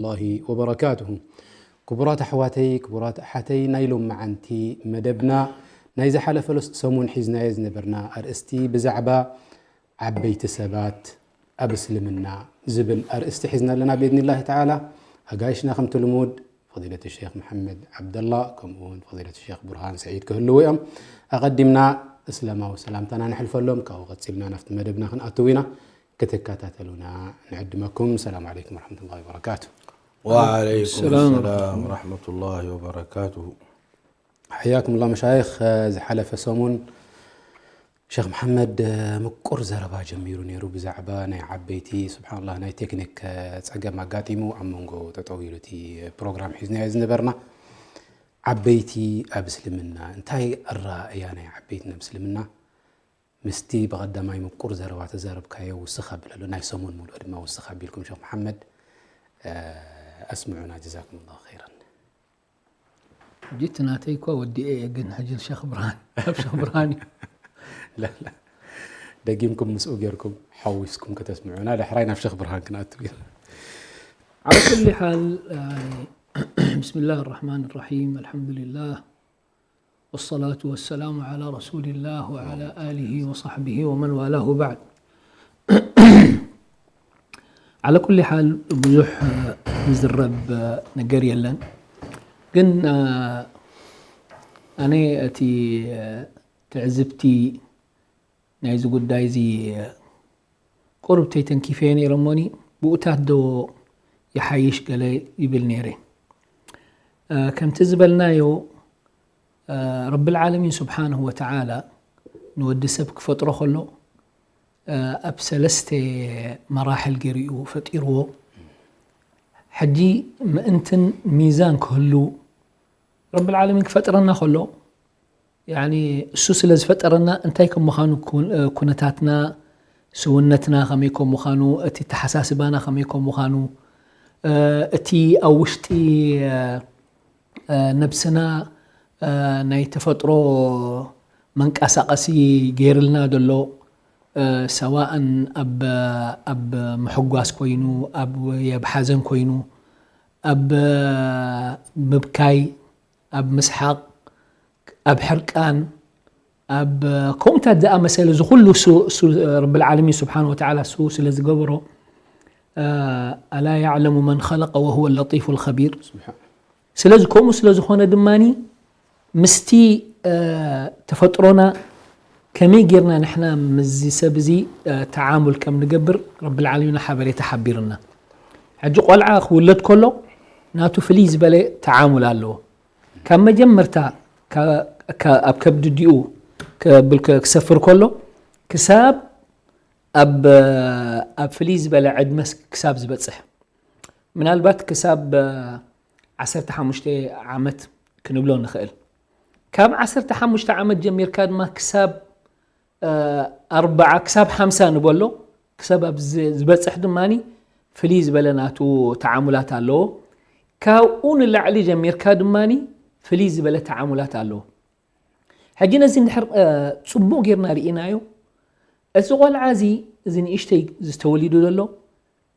الله وبركاته. ክቡራት ኣሕዋተይ፣ ክቡራት ኣሓተይ፣ ናይ ሎም መዓንቲ መደብና ናይ ዝሓለፈ ሰሙን ሒዝናዮ ዝነበርና ኣርእስቲ ብዛዕባ ዓበይቲ ሰባት ኣብ እስልምና ዝብል ኣርእስቲ ሒዝና ኣለና ብኢዝኒላሂ ተዓላ። ኣጋይሽና ከምቲ ልሙድ ፈዲለት ሸይኽ መሓመድ ዓብደላ ከምኡ እውን ፈዲለት ሸይኽ ቡርሃን ሰዒድ ክህልዉ እዮም። ኣቐዲምና እስላማዊ ሰላምታና ነሕልፈሎም፣ ካብኡ ቀጺልና ናብቲ መደብና ክንኣትው ኢና። ክትከታተሉና ንዕድመኩም። ሰላም ዓለይኩም ወረሕመቱላሂ ወበረካቱ። ወዓለይኩም ሰላም ሰላም ወረሕመቱላሂ ወበረካቱሁ። ሓያኩም ላ መሻይኽ። ዝሓለፈ ሰሙን ሸኽ መሓመድ ምቁር ዘረባ ጀሚሩ ነይሩ ብዛዕባ ናይ ዓበይቲ። ስብሓንላህ፣ ናይ ቴክኒክ ጸገም ኣጋጢሙ ኣብ መንጎ ጠጠው ኢሉ እቲ ፕሮግራም ሒዝናዮ ዝነበርና። ዓበይቲ ኣብ እስልምና እንታይ ኣረኣእያ ናይ ዓበይትና ኣብ እስልምና ምስቲ ብቐዳማይ ምቁር ዘረባ ተዛረብካዮ ውስኽ ኣቢለሉ፣ ናይ ሰሙን ሙሉእ ድማ ውስኽ ኣቢልኩም ሸኽ መሓመድ ኣስምዑና። ጀዛኩም ላሁ ኸይረን። ሕጂ እቲ ናተይ እኳ ወዲኤ እየ፣ ግን ሕጂ ሸኽ ብርሃን ኣብ ሸኽ ብርሃን እዩ። ላ፣ ላ። ደጊምኩም ምስኡ ጌርኩም ሓዊስኩም ከተስምዑና፣ ዳሕራይ ናብ ሸኽ ብርሃን ክንኣቱ ኢና። على كل حال، يعني، بسم الله الرحمن الرحيم، الحمد لله، والصلاة والسلام على رسول الله وعلى آله وصحبه ومن والاه وبعد. على كل حال، ብዙሕ ዝዝረብ ነገር የለን። ግን ኣነ እቲ ትዕዝብቲ ናይዚ ጉዳይ እዚ ቁሩብ ተይተንኪፈዮ ነይረ እሞኒ፣ ብኡታት ዶ ይሓይሽ ገለ ይብል ነይረ። ከምቲ ዝበልናዮ፣ ረብል ዓለሚን ስብሓንሁ ወተዓላ ንወዲ ሰብ ክፈጥሮ ከሎ ኣብ ሰለስተ መራሕል ገይሩ እዩ ፈጢርዎ። ሕጂ ምእንትን ሚዛን ክህሉ ረብል ዓለሚን ክፈጥረና ከሎ፣ ያኒ እሱ ስለ ዝፈጠረና እንታይ ከም ምዃኑ ኩን-፣ ኩነታትና፣ ስውነትና ከመይ ከም ምዃኑ፣ እቲ ተሓሳስባና ከመይ ከም ምዃኑ፣ እቲ ኣብ ውሽጢ ነብስና ናይ ተፈጥሮ መንቀሳቐሲ ገይርልና ዘሎ፣ ሰዋእን ኣብ፣ ኣብ ምሕጓስ ኮይኑ፣ ኣብ፣ ኣብ ሓዘን ኮይኑ፣ ኣብ ምብካይ፣ ኣብ ምስሓቕ፣ ኣብ ሕርቃን፣ ኣብ ከምኡታት ዝኣመሰለ፣ እዚ ኩሉ እሱ፣ እሱ ረብል ዓለሚን ስብሓን ወተዓላ እሱ ስለ ዝገበሮ፣ ኣላ ያዕለሙ መን ኸለቀ ወሁወ ለጢፉ ልኸቢር። ስለዚ ከምኡ ስለ ዝኾነ ድማኒ ምስቲ ተፈጥሮና ከመይ ጌርና ንሕና ምስዚ ሰብ እዚ ተዓሙል ከም ንገብር ረብል ዓለሚን ሓበሬታ ሓቢርና። ሕጂ ቆልዓ ክውለድ ከሎ ናቱ ፍልይ ዝበለ ተዓሙል ኣለዎ። ካብ መጀመርታ ካ-፣ ካ-፣ ኣብ ከብዲ ዲኡ ከብል-፣ ክሰፍር ከሎ ክሳብ ኣብ፣ ኣብ ፍልይ ዝበለ ዕድመ ክሳብ ዝበጽሕ፣ ምናልባት ክሳብ ዓሰርተ ሓሙሽተ ዓመት ክንብሎ ንኽእል። ካብ ዓሰርተ ሓሙሽተ ዓመት ጀሚርካ ድማ ክሳብ ኣርባዓ ክሳብ ሓምሳ ንበሎ፣ ክሳብ ኣብ ዝ-፣ ዝበጽሕ ድማኒ ፍልይ ዝበለ ናቱ ተዓሙላት ኣለዎ። ካብኡ ንላዕሊ ጀሚርካ ድማኒ ፍልይ ዝበለ ተዓሙላት ኣለዎ። ሕጂ ነዚ እንድሕር፣ እ፣ ጽቡቕ ጌርና ርኢናዮ፣ እዚ ቆልዓ እዚ፣ እዚ ንእሽተይ ዝተወሊዱ ዘሎ፣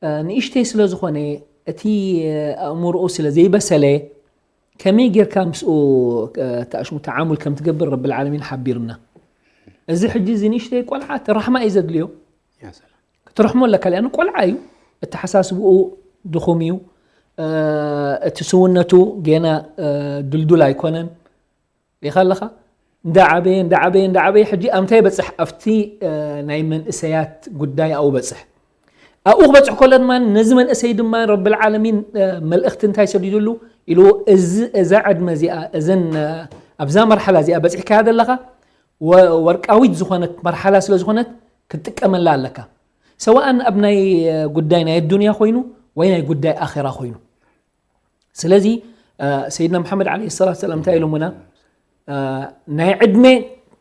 እ፣ ንእሽተይ ስለ ዝኾነ፣ እቲ፣ እ፣ ኣእምሮኡ ስለ ዘይበሰለ፣ ከመይ ጌርካ ምስኡ፣ እ፣ ተኣሽሙ ተዓሙል ከም ትገብር ረብል ዓለሚን ሓቢርና። እዚ ሕጂ እዚ ንእሽተይ ቆልዓ እቲ ራሕማ እዩ ዘድልዮ። ያ ሰላም። ክትርሕሞ ኣለካ፣ ሊኣኑ ቆልዓ እዩ፣ ኣተሓሳስብኡ ድኹም እዩ፣ እ፣ እቲ ስውነቱ ጌና፣ እ፣ ድልዱል ኣይኮነን። ሪኻ ኣለኻ? እንዳዓበየ፣ እንዳዓበየ፣ እንዳዓበየ፣ ሕጂ ኣብ እንታይ ይበጽሕ? ኣብቲ፣ እ፣ ናይ መንእሰያት ጉዳይ ኣብኡ በጽሕ። ኣብኡ ክበጽሕ ከሎ ድማ ነዚ መንእሰይ ድማ ረብል ዓለሚን፣ እ፣ መልእኽቲ እንታይ ሰዲዱሉ? ኢሉ እዚ፣ እዛ ዕድመ እዚኣ፣ እዘን፣ እ፣ ኣብዛ መርሓላ እዚኣ በጺሕካያ ዘለኻ ወ-፣ ወርቃዊት ዝኾነት መርሓላ ስለ ዝኾነት ክትጥቀመላ ኣለካ። ሰዋእን ኣብ ናይ፣ እ፣ ጉዳይ ናይ ኣዱንያ ኮይኑ ወይ ናይ ጉዳይ ኣኼራ ኮይኑ። ስለዚ፣ እ፣ ሰይድና መሓመድ ዓለይሂ ሰላቱ ሰላም እንታይ ኢሎምና? እ፣ ናይ ዕድመ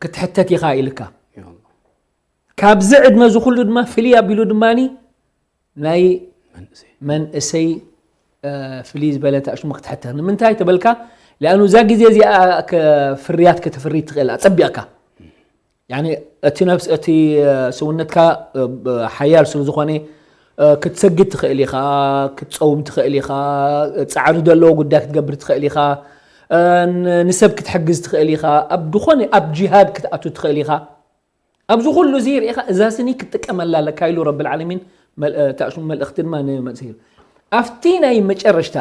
ክትሕተት ኢኻ ኢልካ። ያ ኣላህ። ካብዚ ዕድመ እዚ ኩሉ ድማ ፍልይ ኣቢሉ ድማኒ ናይ መንእሰይ። መንእሰይ፣ እ፣ ፍልይ ዝበለ ተኣሽሙ ክትሕተት። ንምንታይ ተበልካ? ሊኣኑ እዛ ግዜ እዚኣ ከ-፣ ፍርያት ከተፍሪ ትኽእል፣ ኣጸቢቕካ። ያኒ እቲ ነብስ፣ እቲ፣ እ፣ ሰውነትካ፣ እ፣ ብ-፣ ሓያል ስለ ዝኾነ፣ ክትሰግድ ትኽእል ኢኻ፣ ክትጸውም ትኽእል ኢኻ፣ ጻዕሪ ዘለዎ ጉዳይ ክትገብር ትኽእል ኢኻ፣ ንሰብ ክትሕግዝ ትኽእል ኢኻ፣ ኣብ ዝኾነ ኣብ ጂሃድ ክትኣቱ ትኽእል ኢኻ። ኣብዚ ኩሉ እዚ ርኢኻ እዛ ስኒ ክትጥቀመላ ኣለካ ኢሉ ረብል ዓለሚን። ተኣሽሙ መልእኽቲ ድማ ንመንእሰይ ኣብቲ ናይ መጨረሽታ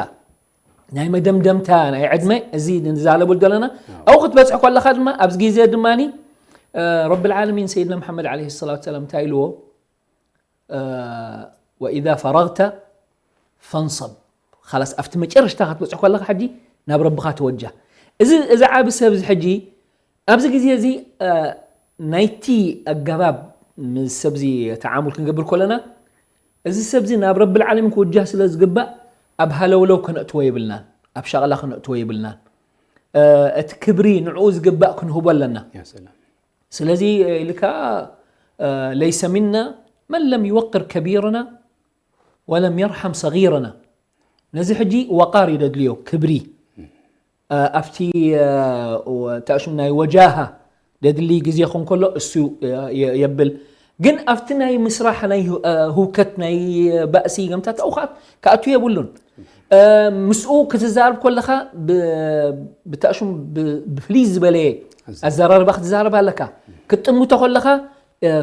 ናይ መደምደምታ ናይ ዕድመ እዚ ንዛረበሉ ዘለና ኣብኡ ክትበፅሕ ከለኻ ድማ ኣብዚ ግዜ ድማ ረብል ዓለሚን ሰይድና መሓመድ ዓለይሂ ሰላቱ ሰላም እንታይ ኢልዎ? ወኢዛ ፈረግተ ፈንሰብ። ኻላስ ኣብቲ መጨረሽታ ክትበፅሕ ከለኻ ሕጂ ናብ ረብኻ ተወጃ። እዚ እዚ ዓቢ ሰብ እዚ ሕጂ ኣብዚ ግዜ እዚ ናይቲ ኣገባብ ምስ ሰብዚ ተዓሙል ክንገብር ከለና እዚ ሰብዚ ናብ ረብል ዓለሚን ክውጃህ ስለ ዝግባእ ኣብ ሃለውለው ከነእትዎ የብልናን፣ ኣብ ሻቕላ ከነእትዎ የብልናን። እቲ ክብሪ ንዕኡ ዝግባእ ክንህቦ ኣለና። ስለዚ ኢልካ ለይሰ ሚና መን ለም ይወቅር ከቢርና ወለም የርሓም ሰጊርና። ነዚ ሕጂ ወቃር እዩ ደድልዮ፣ ክብሪ። ኣብቲ ተእሽም ናይ ወጃሃ ደድሊ ግዜ ኾን ከሎ እሱ የብል። ግን ኣብቲ ናይ ምስራሕ ናይ ህውከት ናይ ባእሲ ገምታት ኣውኻት ክኣቱ የብሉን። ምስኡ ክትዛረብ ከለኻ ብተእሽም ብፍልይ ዝበለየ ኣዘራርባ ክትዛረብ ኣለካ። ክትጥምቶ ከለኻ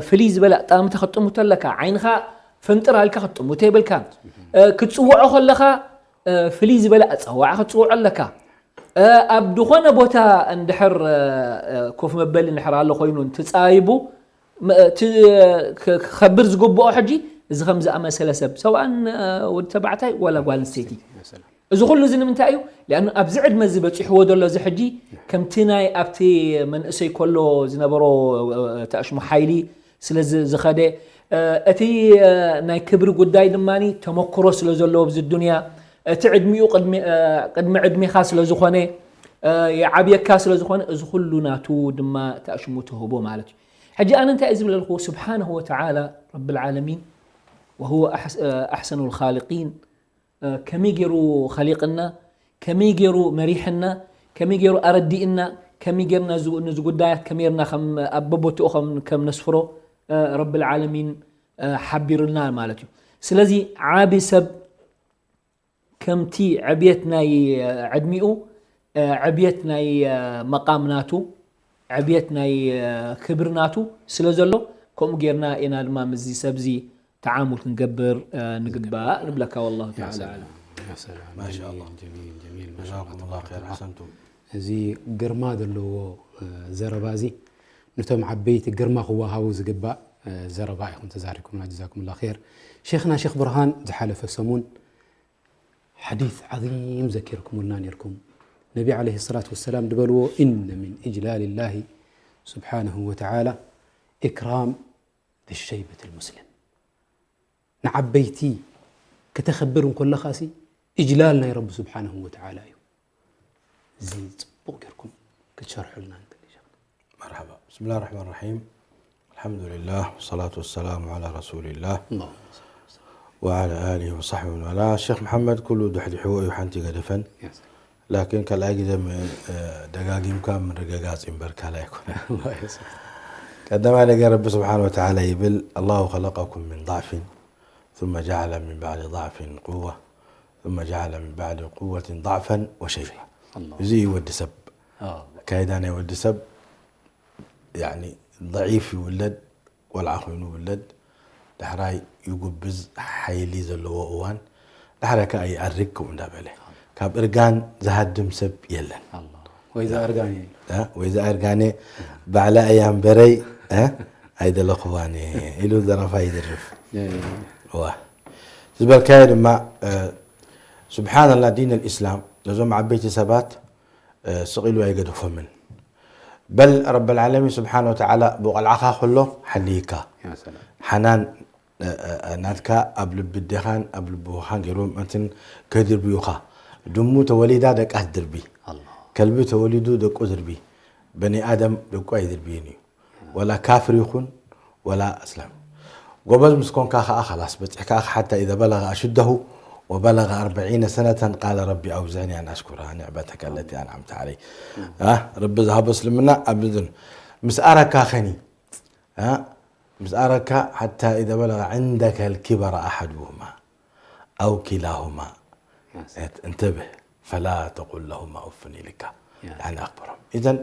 ፍልይ ዝበለ ኣጠማምታ ክትጥምቶ ኣለካ። ዓይንኻ ፍንጥር ኣልካ ክትጥምቶ የብልካን። ክትፅውዖ ከለኻ ፍልይ ዝበለ ኣፀዋዓ ክትፅውዖ ኣለካ። ኣብ ዝኾነ ቦታ እንድሕር ኮፍ መበሊ እንድሕር ኣሎ ኮይኑ እንትፃይቡ ክኸብር ዝግብኦ ሕጂ እዚ ከም ዝኣመሰለ ሰብ ሰብኣን ወዲ ተባዕታይ ወላ ጓል ኣንስተይቲ እዚ ኩሉ እዚ ንምንታይ እዩ? ሊኣኑ ኣብዚ ዕድመ እዚ በፂሕዎ ዘሎ እዚ ሕጂ ከምቲ ናይ ኣብቲ መንእሰይ ከሎ ዝነበሮ ተእሽሙ ሓይሊ ስለ ዝኸደ እቲ ናይ ክብሪ ጉዳይ ድማ ተመክሮ ስለ ዘለዎ ኣብዚ ዱንያ እቲ ዕድሚኡ ቅድሚ ዕድሜኻ ስለ ዝኾነ ይዓብየካ ስለ ዝኾነ እዚ ኩሉ ናቱ ድማ ተእሽሙ ትህቦ ማለት እዩ። ሕጂ ኣነ እንታይ እዩ ዝብለልኩ ስብሓንሁ ወተዓላ ረብል ዓለሚን وهو أحسن الخالقين ከመይ ገይሩ ኸሊቕና፣ ከመይ ገይሩ መሪሕና፣ ከመይ ገይሩ ኣረዲእና፣ ከመይ ገይርና ነዚ ጉዳያት ከመይ ርና ኣብ በቦትኡ ከም ነስፍሮ ረብል ዓለሚን ሓቢሩልና ማለት እዩ። ስለዚ ዓቢ ሰብ ከምቲ ዕብየት ናይ ዕድሚኡ ዕብየት ናይ መቃም ናቱ ዕብየት ናይ ክብሪ ናቱ ስለ ዘሎ ከምኡ ጌርና ኢና ድማ ምስዚ ሰብዚ ተዓሙል ክንገብር ንግባእ ንብለካ። والله تعالى أعلم. ما شاء الله. جميل جميل ما شاء الله. جزاكم الله خير. أحسنتم. እዚ ግርማ ዘለዎ ዘረባ እዚ ነቶም ዓበይቲ ግርማ ክወሃቡ ዝግባእ ዘረባ ኢኹም ተዛሪብኩምና። جزاكم الله خير. ሸይኽና ሸይኽ ብርሃን ዝሓለፈ ሰሙን ሓዲስ ዓዚም ዘኪርኩምልና ነይርኩም። ነቢ ዓለይሂ ሰላቱ ወሰላም ዝበልዎ إن من إجلال الله سبحانه وتعالى إكرام ذي الشيبة المسلم። ንዓበይቲ ክተኽብር እንከለኻሲ እጅላል ናይ ረቢ ስብሓንሁ ወተዓላ እዩ። እዚ ፅቡቕ ጌርኩም ክትሸርሑልና ንደሊ ሸይኽና። مرحبا. بسم الله الرحمن الرحيم. الحمد لله والصلاة والسلام على رسول الله وعلى آله وصحبه ومن والاه. ሸኽ መሓመድ ኩሉ ድሕድሕዎ እዩ ሓንቲ ገደፈን ላኪን ካልኣይ ግዜ ደጋጊምካ ምርግጋፅ እምበር ካልእ ኣይኮነ። ቀዳማይ ነገር ረቢ ስብሓን ወተዓላ ይብል الله خلقكم من ضعف ثم جعل من بعد ضعف قوة ثم جعل من بعد قوة ضعفا وشيبة. እዚ እዩ ወዲ ሰብ ኣካይዳ ናይ ወዲ ሰብ ضعيف ይውለድ ቆልዓ ኮይኑ ይውለድ ዳሕራይ ይጉብዝ ሓይሊ ዘለዎ እዋን ዳሕራይ ከዓ ይኣርግ ከምኡ እንዳበለ ካብ እርጋን ዝሃድም ሰብ የለን። ወይ ዝኣርጋኒ ወይ ዝኣርጋኒ ባዕላ እያ እምበረይ ኣይደለኽዋን ኢሉ ዘረፋ ይድርፍ። እዋ ዝበልካዮ ድማ ስብሓንላ ዲን ልእስላም ነዞም ዓበይቲ ሰባት ስቕ ኢሉ ኣይገደፎምን። በል ረበልዓለሚን ስብሓን ወተዓላ ብቆልዓኻ ከሎ ሓልይካ ሓናን ናትካ ኣብ ልቢ ኣዴኻን ኣብ ልቢ ኣቦኻን ገይርዎም እንትን ከድርብዩኻ። ድሙ ተወሊዳ ደቃ ትድርቢ፣ ከልቢ ተወሊዱ ደቁ ዝርቢ፣ በኒ ኣደም ደቁ ኣይድርብይን እዩ። ወላ ካፍር ይኹን ወላ እስላም። ጎበዝ ምስ ኮንካ ኸዓ ኸላስ በፂሕካ ኢኻ ሓታ ኢዛ በለገ ኣሹደሁ ወበለገ ኣርበዒነ ሰነተን ቃለ ረቢ ኣውዝዕኒ ኣን ኣሽኩረ ኒዕመተከ ለቲ ኣንዓምተ ዓለይ። ረቢ ዝሃቦ እስልምና ኣብ ዝን ምስ ኣረካ ኸኒ ምስ ኣረካ ሓታ ኢዛ በለጋ ዕንደከ ልኪበረ ኣሓድሁማ ኣው ኪላሁማ፣ እንተብህ ፈላ ተቁል ለሁማ ኡፍን ኢልካ ኣክብሮም። ኢዘን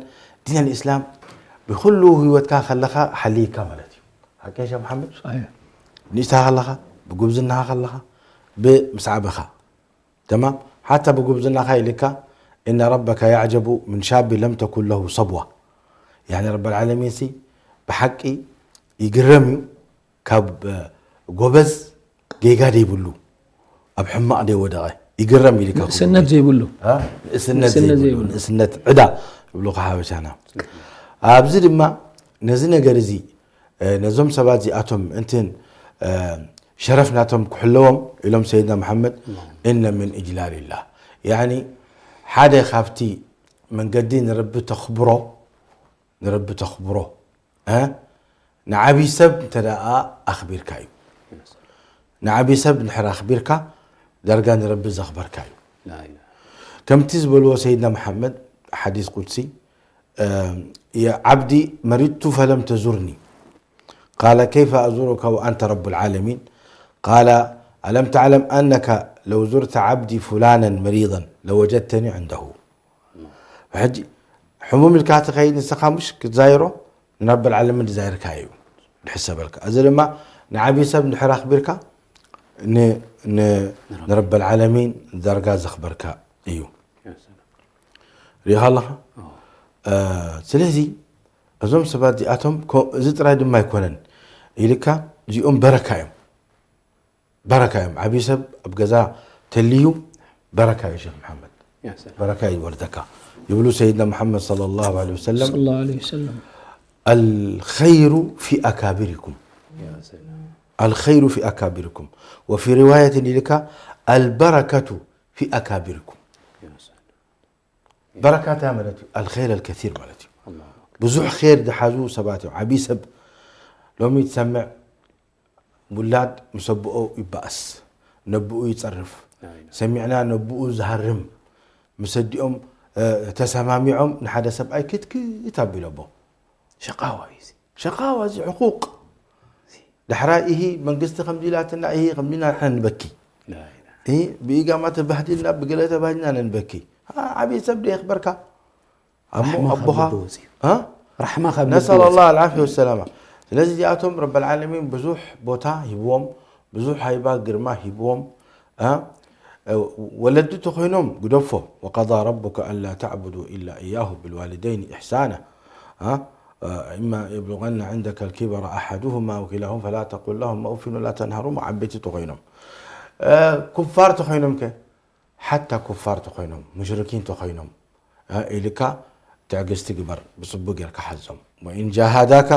ዲን ኣልእስላም ብኩሉ ህይወትካ ከለካ ሓልይካ ማለት እዩ። ሓቂ ሸ መሓመድ? ንእስታ ከለካ፣ ብጉብዝናካ ከለካ፣ ብምስዓበካ፣ ተማም ሓታ ብጉብዝናካ ኢልካ፣ እነ ረበካ ያዕጀቡ ምን ሻቢ ለም ተኩን ለሁ ሰብዋ። ያኒ ረብ ልዓለሚን ሲ ብሓቂ ይግረም እዩ። ካብ ጎበዝ ጌጋ ደይብሉ፣ ኣብ ሕማቕ ደይወደቐ ይግረም ኢልካ ንእስነት ዘይብሉ። ንእስነት ዘይብሉ፣ ንእስነት ዕዳ ይብሉ ሓበሻና። ኣብዚ ድማ ነዚ ነገር እዚ ነዞም ሰባት እዚኣቶም እንትን ሸረፍ ናቶም ክሕለዎም ኢሎም ሰይድና መሓመድ እነ ምን እጅላልላህ፣ ያኒ ሓደ ካብቲ መንገዲ ንረቢ ተኽብሮ ንረቢ ተኽብሮ ንዓብይ ሰብ እንተ ደኣ ኣኽቢርካ እዩ። ንዓብይ ሰብ እንድሕር ኣኽቢርካ ዳርጋ ንረቢ ዘኽበርካ እዩ። ከምቲ ዝበልዎ ሰይድና መሓመድ ሓዲስ ቁድሲ ዓብዲ መሪድቱ ፈለም ተዙርኒ ቃለ ከይፈ ኣዙሩከ ወኣንተ ረቡ ልዓለሚን ቃለ ኣለም ተዕለም ኣነከ ለው ዙርተ ዓብዲ ፉላነን መሪضን ለወጀድተኒ ዕንደሁ ሕጂ ሕሙም ኢልካ ትኸይድ ንስኻ ምሽ ክትዛይሮ ንረብ ልዓለምን ዝዛይርካ እዩ ድሕሰበልካ። እዚ ድማ ንዓብዪ ሰብ እንድሕር ኣኽቢርካ ንረብ ልዓለሚን ዳርጋ ዘኽበርካ እዩ። ሪኢኻ ኣለኻ? ስለዚ እዞም ሰባት እዚኣቶም እዚ ጥራይ ድማ ኣይኮነን ኢልካ እዚኦም በረካ እዮም። በረካ እዮም። ዓብዪ ሰብ ኣብ ገዛ ተልዩ በረካ እዩ ሸክ መሓመድ። በረካ እዩ ወርደካ ይብሉ ሰይድና መሓመድ صلى الله عليه وسلم. الخير في أكابركم. الخير في أكابركم. وفي رواية ኢልካ البركة في أكابركم. በረካ እንታይ ማለት እዩ? الخير الكثير ማለት እዩ። ብዙሕ ኸይር ዝሓዙ ሰባት እዮም። ዓብዪ ሰብ ሎሚ ትሰምዕ ውላድ ምስ ኣቦኡ ይባእስ፣ ነብኡ ይጸርፍ፣ ሰሚዕና ነብኡ ዝሃርም፣ ምስ ኣዲኦም ተሰማሚዖም ንሓደ ሰብኣይ ክትክት ኣቢሎ ኣቦ። ሸቃዋ እዩ እዚ። ሸቃዋ እዚ ዕቁቕ። ዳሕራይ እሂ መንግስቲ ከምዚ ኢላትና እሂ ከምዚ ኢልና ንሕና ንበኪ። እሂ ብኢጋማ ተባህዲልና ብገለ ተባህዲልና ነንበኪ። ዓብዪ ሰብ ዶ የኽበርካ? ኣቦኻ ነስኣል ኣላህ ኣልዓፍያ ወሰላማ። ስለዚ እዚኣቶም ረብ ልዓለሚን ብዙሕ ቦታ ሂብዎም፣ ብዙሕ ሃይባ ግርማ ሂብዎም። ወለዲ ተኾይኖም ግደፎ። وقضى ربك ألا تعبدوا إلا إياه وبالوالدين إحسانا. إما يبلغن عندك الكبر أحدهما أو كلاهما فلا تقل لهما أف ولا تنهرهما ዓበይቲ ተኾይኖም። ኩፋር ተኾይኖም ከ ሓታ ኩፋር ተኾይኖም ሙሽርኪን ተኾይኖም ኢልካ ትዕግስቲ ግበር፣ ብፅቡቅ ጌርካ ሓዞም። وإن جاهداك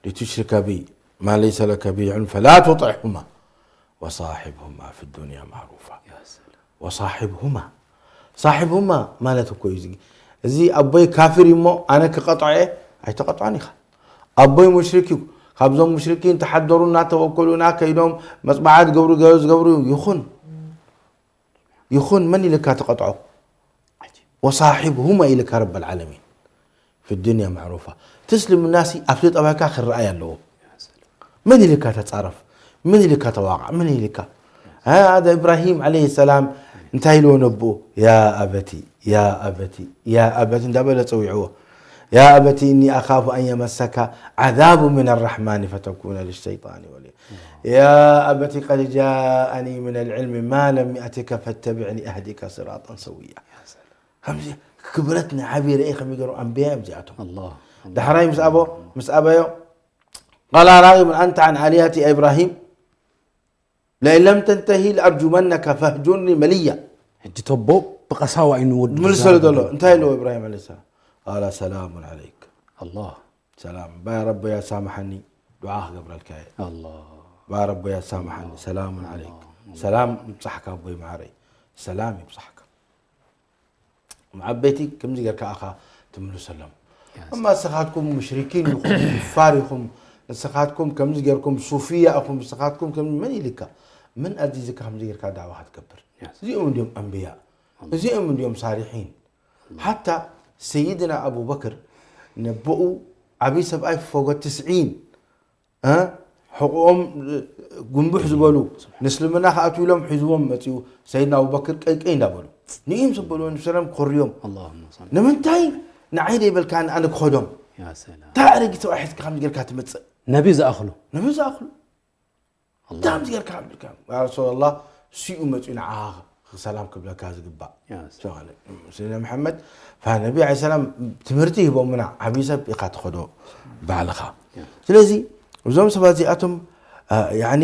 لتشرك بي ما ليس لك به علم فلا تطعهما وصاحبهما في الدنيا معروفا. وصاحبهما صاحبهما ማለት እኮ እዩ። እዚ ኣቦይ ካፍር እዩ እሞ ኣነ ክቐጥዖ እየ ኣይተቐጥዖን ኢኻ። ኣቦይ ሙሽሪክ እዩ። ካብዞም ሙሽሪኪን ተሓደሩና ተወከሉና ከይዶም መፅባዓ ዝገብሩ ገ ዝገብሩ ይኹን ይኹን መን ኢልካ ተቐጥዖ? ወሳሒብሁማ ኢልካ ረብ ልዓለሚን ፊ ዱንያ ማዕሩፋ። እቲ እስልምና ሲ ኣብቲ ጠባይካ ክረኣይ ኣለዎ። መን ኢልካ ተፃረፍ? መን ኢልካ ተዋቃዕ? መን ኢልካ ኣደ ኢብራሂም ዓለይሂ ሰላም እንታይ ኢልዎ ነብኡ? ያ ኣበቲ ያ ኣበቲ ያ ኣበቲ እንዳበለ ፀዊዕዎ። ያ ኣበቲ እኒ ኣኻፉ ኣን የመሰካ ዓዛቡ ምን ኣራሕማኒ ፈተኩነ ልሸይጣኒ ወልያ። ያ ኣበቲ ቀድ ጃኣኒ ምን ኣልዕልሚ ማ ለም የእትከ ፈተቢዕኒ ኣህዲከ ስራጣን ሰውያ። ከምዚ ክብረት ንዓብዪ ረእየ ከመይ ገይሮም ኣንብያ እዮም እዚኣቶም። ዳሕራይ ምስ ኣቦ ምስ ኣበዮ ቃላ ራጊብን ኣንተ ዓን ኣሊሃቲ ኢብራሂም ለኢን ለም ተንተሂ ለኣርጁመነከ ፈህጁርኒ መልያ። ሕጂ ተቦ ብቀሳዋ እዩ ንወዱ ምልሰሉ ዘሎ። እንታይ ኢልዎ ኢብራሂም ዓለይሂ ሰላም? ቃለ ሰላሙን ዓለይክ። ኣላህ ሰላም ባይ ረቦይ ኣሳምሓኒ ዱዓ ክገብረልካ እየ። ኣላህ ባይ ረቦይ ኣሳምሓኒ ሰላሙን ዓለይክ። ሰላም ይብጻሕካ ኣቦይ መዓረይ። ሰላም ይብጻሕካ። ዓበይቲ ከምዚ ጌርካ ኢኻ ትምልሰሎም። እማ ንስኻትኩም ሙሽሪኪን ኢኹም፣ ኩፋር ኢኹም፣ ንስኻትኩም ከምዚ ጌርኩም ሱፍያ ኢኹም፣ ንስኻትኩም ከም መን ኢልካ? መን ኣዚዝካ ከምዚ ጌርካ ዳዕዋ ክትገብር? እዚኦም እንድዮም ኣንብያ፣ እዚኦም እንድዮም ሳሊሒን። ሓታ ሰይድና ኣቡበክር ነቦኡ ዓብዪ ሰብኣይ ፎጎ ትስዒን እ ሕቑኦም ጉንቡሕ ዝበሉ፣ ንእስልምና ክኣትዉ ኢሎም ሒዝዎም መፂኡ። ሰይድና ኣቡበክር ቀይ ቀይ እንዳበሉ ንኢም ዘበልዎ ንሰለም ኮርዮም። اللهم صل ንምንታይ ንዓይ ዘይበልካኒ ኣነ ክኸዶም? يا سلام እንታይ ኣረጊት ሰብኣይ ሒዝካ ከምዚ ጌርካ ትመፅእ? ነቢ ዝኣኽሉ ነቢ ዝኣኽሉ እንታይ ከምዚ ጌርካ ብልካ ያ ረሱላላህ፣ ሲኡ መፂኡ ንዓኻ ሰላም ክብለካ ዝግባእ። يا سلام ስለ መሐመድ ነቢ ለ ሰላም ትምህርቲ ሂቦምና። ዓብዪ ሰብ ኢኻ ትኸዶ ባዕልኻ። ስለዚ እዞም ሰባት እዚኣቶም ያኒ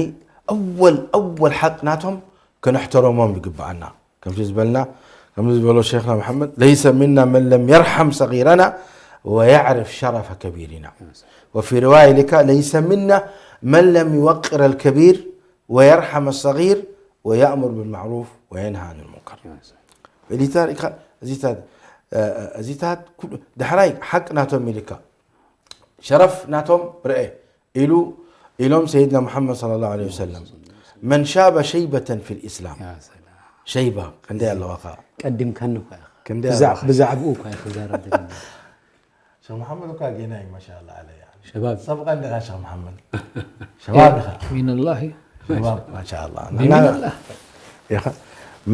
ኣወል ኣወል ሓቅ ናቶም ከነሕተረሞም ይግብኣና። ከምቲ ዝበልና ከምዚ ዝበሎ ሸይኽና መሐመድ ለይሰ ምና መን ለም የርሐም ሰጊረና ወየዕርፍ ሸረፈ ከቢሪና። ወፊ ሪዋያ ኢልካ ለይሰ ምና መን ለም ይወቅር ኣልከቢር ወየርሐም ኣሰጊር ወየእሙር ብልማዕሩፍ ወየንሃ ኣን ልሙንከር። ኢሊታ ሪኢካ እዚታት እዚታት ኩሉ ዳሕራይ ሓቂ ናቶም ኢልካ ሸረፍ ናቶም ርአ ኢሉ ኢሎም ሰይድና ሙሐመድ ሰለላሁ ዐለይሂ ወሰለም መን ሻበ ሸይበተን ፊል ኢስላም። يا سلام ሸይባ ክንደይ ኣለዋ ኸዓ ቀዲምካኒ እኳ ኢኻ ክንደይ ብዛ- ኣለዋ ኸዓ ብዛዕባኡ እኳ ኢኻ ክዛረብ ደሊኒ ሸኽ መሐመድ እኳ ጌና እዩ ማሻላ ዓለያ ሸባብ ሰብ ቀንዲ ኢኻ ሸኽ መሐመድ ሸባብ ኢኻ ሚንላሂ ሸባብ ማሻላ ሚንላህ ኢኻ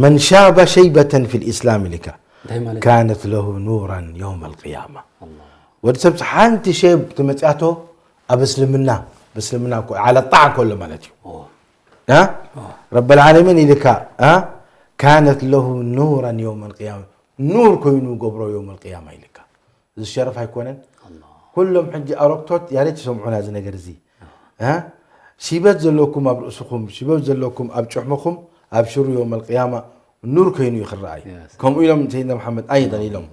መን ሻበ ሸይበተን ፊል ኢስላም ኢልካ እንታይ ማለት ካነት ለሁ ኑራን የውም ኣልቅያማ። ወዲ ሰብ ሓንቲ ሸብ ትመፅኣቶ ኣብ እስልምና ብእስልምና እኮ ዓለ ጣዕ ከሎ ማለት እዩ። ኦ፣ እ? ረበል ዓለሚን ኢልካ እ? ካነት ለሁ ኑራን የውም ኣልቅያማ ኑር ኮይኑ ገብሮ የውም ኣልቅያማ ኢልካ። እዚ ሸረፍ ኣይኮነን? ኩሎም ሕጂ ኣረግቶት ያሬት ይሰምዑና እዚ ነገር እዚ እ? ሽበት ዘለኩም ኣብ ርእስኹም ሽበት ዘለኩም ኣብ ጭሕምኹም ኣብሽሩ የውም ኣልቅያማ ኑር ኮይኑ እዩ ክረኣይ። ከምኡ ኢሎም ሰይድና መሓመድ ኣይደን ኢሎም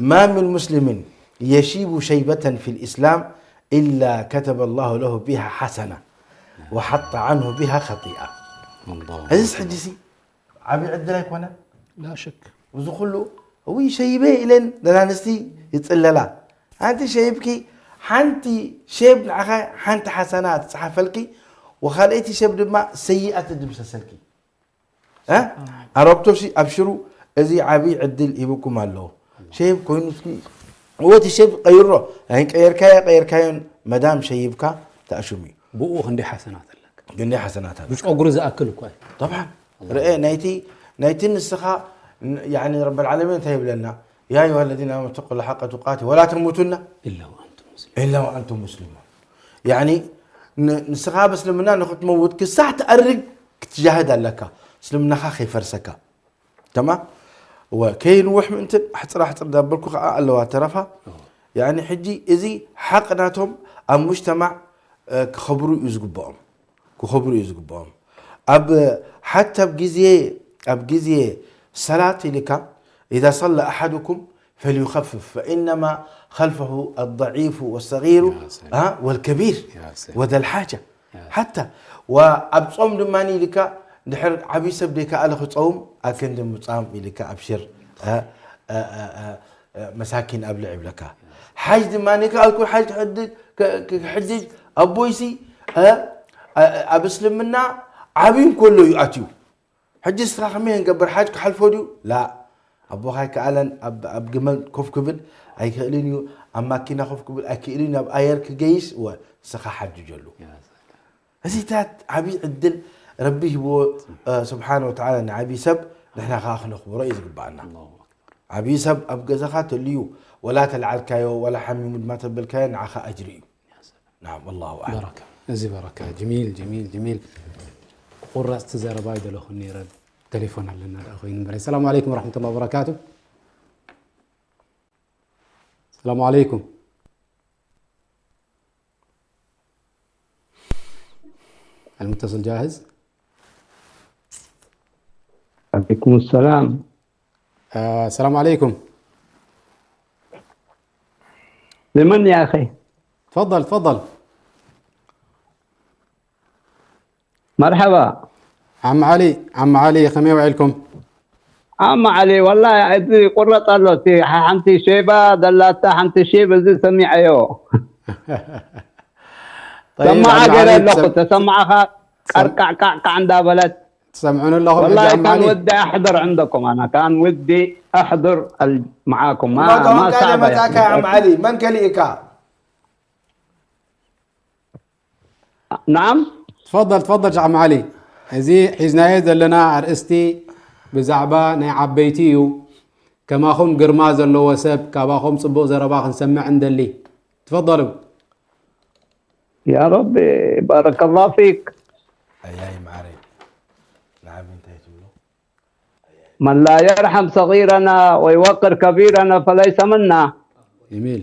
ማ ምን ሙስሊምን የሺቡ ሸይበተን ፊ ልእስላም ኢላ ከተበ ላሁ ለሁ ቢሃ ሓሰና ወሓጠ ዓንሁ ቢሃ ኸጢኣ። እዚስ ሕጂ ሲ ዓብዪ ዕድል ኣይኮነን? لا شك እዚ ኩሉ እውይ ሸይበ ኢለን ደናንስቲ ይፅለላ። ኣንቲ ሸይብኪ ሓንቲ ሸይብ ንዓኻ ሓንቲ ሓሰና ትፅሓፈልኪ ወካልኣይቲ ሸብ ድማ ሰይኣ ትድምሰሰልኪ። እ? ኣረግቶሲ ኣብሽሩ እዚ ዓብዪ ዕድል ሂብኩም ኣለዎ። ሸይብ ኮይኑ እስኪ እወቲ ሸይብ ቀይሮ ኣይን ቀየርካዮ ቀየርካዮን መዳም ሸይብካ ተኣሽሙ እዩ። ብኡ ክንደይ ሓሰናት ኣለካ ግን ሓሰናት ኣለካ። ብፀጉሪ ዝኣክል እኳ እዩ طبعا ርአ ናይቲ ናይቲ ንስኻ ን- ያኒ ረብ العالمين እንታይ ይብለና يا أيها الذين آمنوا اتقوا الله حق تقاته ولا تموتن إلا وأنتم مسلمون إلا وأنتم مسلمون ያኒ ን- ንስኻ በስልምና ንክትመውት ክሳዕ ትኣርግ ክትጃህድ ኣለካ እስልምናኻ ከይፈርሰካ ተማም ወ- ከይንውሕ ምእንትን ኣሕፅር ኣሕፅር ዳበልኩ ከዓ ኣለዋ ተረፋ ያኒ ሕጂ እዚ ሓቅ ናቶም ኣብ ሙጅተማዕ እ፣ ክኸብሩ እዩ ዝግብኦም ክኸብሩ እዩ ዝግብኦም ኣብ ሓታ ኣብ ግዜ ኣብ ግዜ ሰላት ኢልካ إذا صلى أحدكم فليخفف فإنما خلفه الضعيف والصغير يا سلام. ها والكبير يا سلام. وذا الحاجة ሓታ ኣብ ጾም ድማ ኢልካ ድሕር ዓብዪ ሰብ ደይከኣለ ክፀውም ኣክንዲ ምፃም ኢልካ ኣብሽር እ፣ እ፣ እ፣ እ፣ መሳኪን ኣብልዕ ይብለካ ሓጅ ድማ ከኣልኩ ሓጅ ክሕድጅ ኣቦይሲ እ፣ እ፣ ኣብ እስልምና ዓብዩ እንከሎ እዩ ኣትዩ ሕጂ እስኻ ከመይ ንገብር ሓጅ ክሓልፎ ድዩ ላ ኣቦኻ ኣይከኣለን ኣብ ኣብ ግመል ኮፍ ክብል ኣይክእልን እዩ ኣብ ማኪና ኮፍ ክብል ኣይክእልን እዩ ኣብ ኣየር ክገይስ ወ እስኻ ሓጅጀሉ እዚታት ዓብዪ ዕድል ረቢ ሂብዎ ስብሓን ወተዓላ ንዓብዪ ሰብ ንሕና ከዓ ክነኽብሮ እዩ ዝግባኣና ዓብዪ ሰብ ኣብ ገዛኻ ተልዩ ወላ ተልዓልካዮ ወላ ሓሚሙ ድማ ተበልካዮ ንዓኻ ኣጅሪ እዩ ናም ኣላሁ ኣዕለም በረካ እዚ በረካ ጀሚል ጀሚል ጀሚል ክቁረፅቲ ዘረባ ይደለኹ ነረ ቴሌፎን ኣለና ደኣ ኮይኑ በረ ሰላም ዓለይኩም ወረሕመቱላ ወበረካቱ ሰላም ዓለይኩም المتصل جاهز عليكم السلام آه، السلام عليكم لمن يا أخي؟ تفضل تفضل مرحبا عم علي عم علي ከመይ ውዒልኩም عم علي والله እዚ ቁረፅ ኣሎ እቲ ሓንቲ ሸይባ ዘላታ ሓንቲ ሸይብ እዚ ሰሚዐዮ ሰማዓ ገለ ኣለኹ ተሰማዕኻ ቀርቃዕቃዕቃዕ እንዳበለት ትሰምዑን ኣለኹም والله ሕጂ ዓም كان ዓሊ ودي أحضر عندكم أنا كان ودي أحضر ال- معاكم ما ما صعبة መፃካ يعني. ዓም ዓሊ መን ከሊእካ نعم. ትፈضል ትፈضል ሸኽ መዓሊ። እዚ ሒዝናዮ ዘለና ኣርእስቲ ብዛዕባ ናይ ዓበይቲ እዩ። ከማኹም ግርማ ዘለዎ ሰብ፣ ካባኹም ጽቡቕ ዘረባ ክንሰምዕ እንደሊ። ትፈضሉ። يا ربي، بارك الله فيك. ኣያይ ማዓረይ፣ ንዓቢ እንታይ ትብሎ? من لا يرحم صغيرنا ويوقر كبيرنا فليس منا. ጀሚል።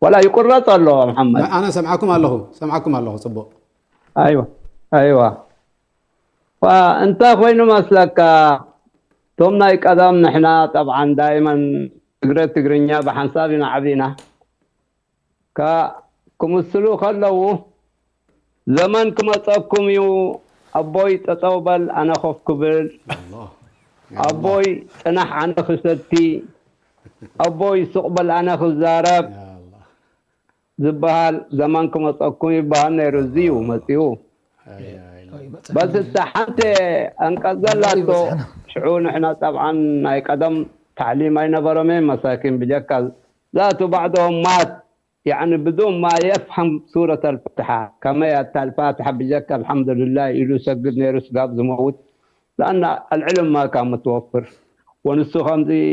ولا يقرط الله محمد. ኣነ ሰምዓኩም ኣለኹ፣ ሰምዓኩም ኣለኹ ጽቡቕ። ايوه، ايوه. فانت خوين مسلك توم ناي قدم نحنا طبعا دائما تقرا تقرنيا بحنسابنا عبينا. كمسلو خلو زمان كما تصبكم يو أبوي تطوبل أنا خوف كبل. الله. ኣቦይ ጽናሕ ኣነ ክሰቲ፣ ኣቦይ ስቕ በል ኣነ ክዛረብ يا الله. ዝበሃል ዘመን ክመጸኩም ይበሃል ነይሩ። እዚ እዩ መጺኡ። هاي، هاي. በስ እታ ሓንቲ ኣንቀጽ ዘላቶ ሽዑ ንሕና ጠብዓን ናይ ቀደም ታዕሊም ኣይነበሮምን መሳኪን ብጀካ ذات بعضهم مات يعني بدون ما يفهم سورة الفاتحة كما يأتى الفاتحة بجك الحمد لله يلو سجد نيرس قاب زموت لأن العلم ما كان متوفر ونسو خمزي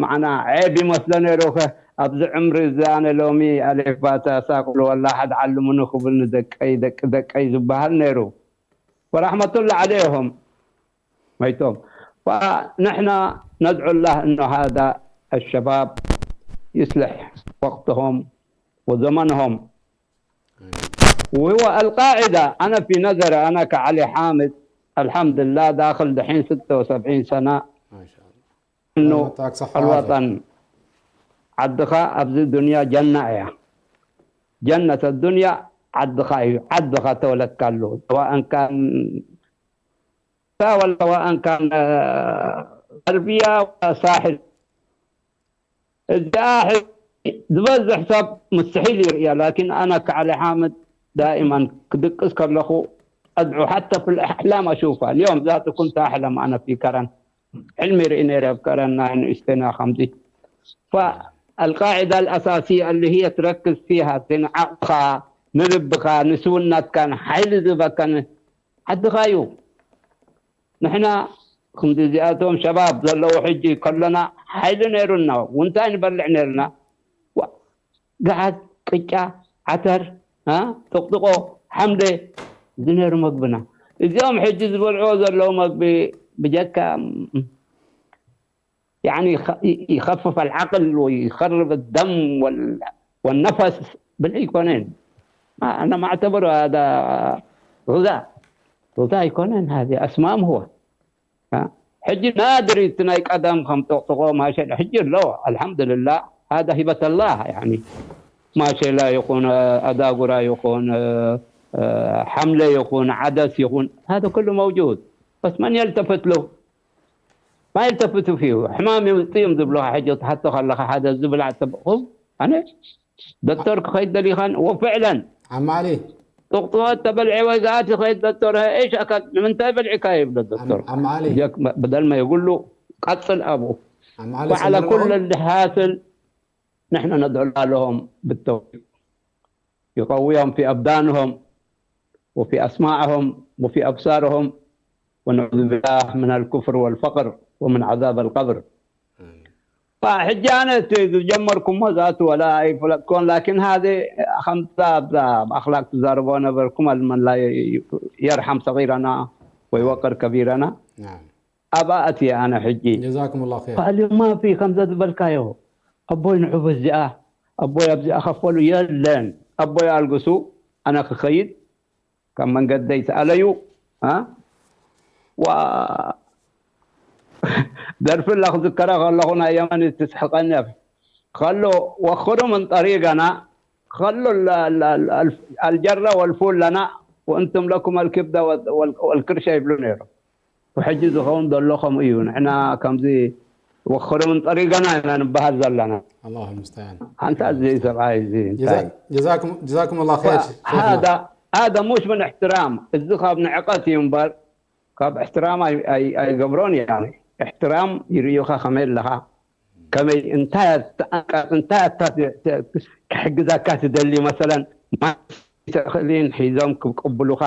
معنا عيب مثلا يروخ أبز عمري زان لومي ألف فاتحة ساقل ولا حد علمني خبل دقي دق دقي زبهل نيرو ورحمة الله عليهم ميتهم. فنحن ندعو الله أنه هذا الشباب يصلح وقتهم وزمنهم. وهو القاعدة، أنا في نظري، أنا كعلي حامد، الحمد لله داخل دحين ستة وسبعين سنة، ما شاء الله. إنه الله يعطيك صحة الوطن عدخا أبزي الدنيا جنة يا جنة الدنيا عدخا عدخا تولد كالو سواء كان ولا سواء كان آه، غربية ولا ساحل الساحل ዝበዝሕ ሰብ مستحيل يرئي لكن أنا كعلي حامد دائما كدقس كلخو أدعو حتى في الأحلام أشوفها اليوم ذاته كنت أحلم أنا في كرن حلمي رئي نيري بكرن ناين استنا خمسي فالقاعدة الأساسية اللي هي تركز فيها تنعقها نلبخها نسونات كان حيل زبكن ዓድኻ እዩ ንሕና ክንዲ እዚኣቶም ሸባብ ዘለዉ ሕጂ ከለና ሓይሊ ነይሩና እንታይ ንበልዕ ነይርና ገዓት ቅጫ ዓተር ጥቕጥቆ ሓምደ እዚ ነይሩ መግብና እዚኦም ሕጂ ዝበልዕዎ ዘለዉ መግቢ ብጀካ يعني يخفف العقل ويخرب الدم والنفس بالعيكونين. أنا ما أعتبره هذا غذاء. غذاء يكونين هذه أسمام هو. حجي نادري تناي قدم خم تقوم هاشي حجي لو الحمد لله هذا هبة الله يعني. ما شيء لا يكون أداغرا يكون حملة يكون عدس يكون هذا كله موجود. بس من يلتفت له؟ ما يلتفتوا فيه حمام يمطيهم ذبلوها حجة حتى خلها هذا الزبل عتبهم أنا دكتور خيد دليخان وفعلا عم علي تقطوات تبلع وزعات خيد دكتور ايش اكل من تبلع كايب للدكتور عم علي بدل ما يقول له قتل ابوه عم علي وعلى سمعنا كل اللي حاصل نحن ندعو الله لهم بالتوفيق يقويهم في أبدانهم وفي أسماعهم وفي أبصارهم ونعوذ بالله من الكفر والفقر ومن عذاب القبر فحجانة جمركم وزات ولا أي فلتكون لكن هذه خمسة أخلاق تزاربون بركم من لا يرحم صغيرنا ويوقر كبيرنا نعم أباءتي أنا حجي جزاكم الله خير فاليوم ما في خمسة بالكايو أبوي نحب الزئة أبوي أبزئة خفلو يلن أبوي ألقسو أنا خخيد كم من قد ديت عليو ها و درف الله ذكره الله هنا يمن تسحقني خلو وخروا من طريقنا خلوا ال- ال- ال- ال- الجرة والفول لنا وأنتم لكم الكبدة وال- وال- والكرشة يبلون يرو وحجي زخون دلوخم إيو نحنا كمزي وخروا من طريقنا إنا نبهز لنا الله المستعان أنت زي سبعي زي انت جزاك جزاكم جزاكم الله خير شيخنا. هذا هذا مش من احترام الزخاب نعقتي ينبر ካብ احترام أي أي أي قبرون يعني احترام يريوخا خميل لها كمي انتهت انتهت ክሕግዛካ ትደሊ መሰለን ማይ ትእኽልን ሒዞም ክቅብሉኻ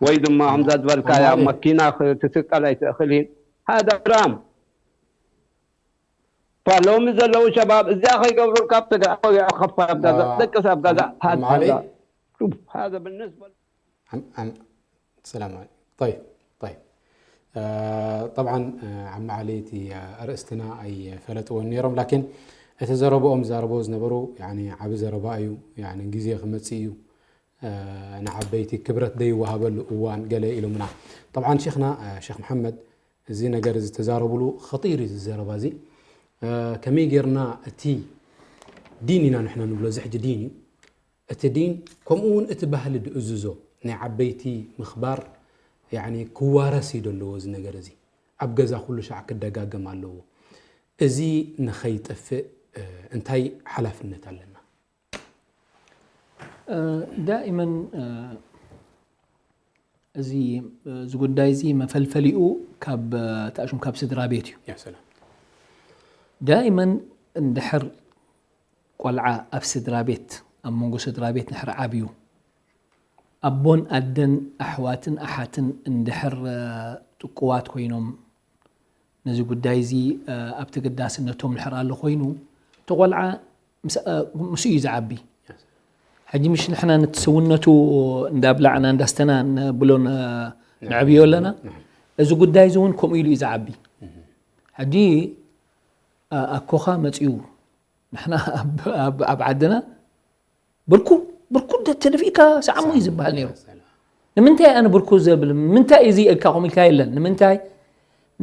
ወይ ድማ ከምዛ ዝበልካያ ኣማሊ። መኪና ክትስቀል ኣይትእኽልን። هذا حرام. ሎሚ ዘለዉ ሸባብ እዚኣ ከይገብሩ ካብ ተጋ ከፋ ኣብ ገዛ ኣ- ደቅስ ኣብ ገዛ ኣማሊ። هذا شوف هذا بالنسبة عم عم السلام عليكم. طيب طيب. آه طبعا آه عم علي تي أرستنا أي فلت ونيرم لكن እቲ ዘረብኦም ዝዛረብዎ ዝነበሩ ያኒ ዓቢ ዘረባ እዩ። ያኒ ግዜ ክመጽእ እዩ። ንዓበይቲ ክብረት ዘይወሃበሉ እዋን ገለ ኢሎምና። طبعا ሸኽና ሸኽ መሓመድ እዚ ነገር እዚ ተዛረብሉ ኸጢር እዩ። እዚ ዘረባ እዚ ከመይ ጌርና እቲ ዲን ኢና ንሕና ንብሎ፣ እዚ ሕጂ ዲን እዩ። እቲ ዲን ከምኡ እውን እቲ ባህሊ ድእዝዞ ናይ ዓበይቲ ምኽባር ያኒ ክዋረስ እዩ ዘለዎ። እዚ ነገር እዚ ኣብ ገዛ ኩሉ ሻዕ ክደጋገም ኣለዎ። እዚ ንኸይጠፍእ እንታይ ሓላፍነት ኣለና? ዳኢመን እዚ እዚ ጉዳይ እዚ መፈልፈሊኡ ካብ ተኣሽም ካብ ስድራ ቤት እዩ። ያ ሰላም። ዳኢመን እንድሕር ቆልዓ ኣብ ስድራ ቤት ኣብ መንጎ ስድራ ቤት ንሕር ዓብዩ ኣቦን ኣደን ኣሕዋትን ኣሓትን እንድሕር ጥቁዋት ኮይኖም ነዚ ጉዳይ እዚ ኣብቲ ግዳስነቶም ንሕር ኣሎ ኮይኑ እቲ ቆልዓ ምስኡ እዩ ዝዓቢ። ሕጂ ምሽ ንሕና ነቲ ሰውነቱ እንዳብላዕና እንዳስተና ንብሎ ነዕብዮ ኣለና። እዚ ጉዳይ እዚ እውን ከምኡ ኢሉ እዩ ዝዓቢ። ሕጂ ኣኮኻ መፅኡ ንሕና ኣብ ዓድና ብርኩ ብርኩ ተደፊእካ ሰዓሞ እዩ ዝበሃል ነይሩ። ንምንታይ ኣነ ብርኩ ዘብል ምንታይ እዚ ኢልካ ከምኡ ኢልካ የለን። ንምንታይ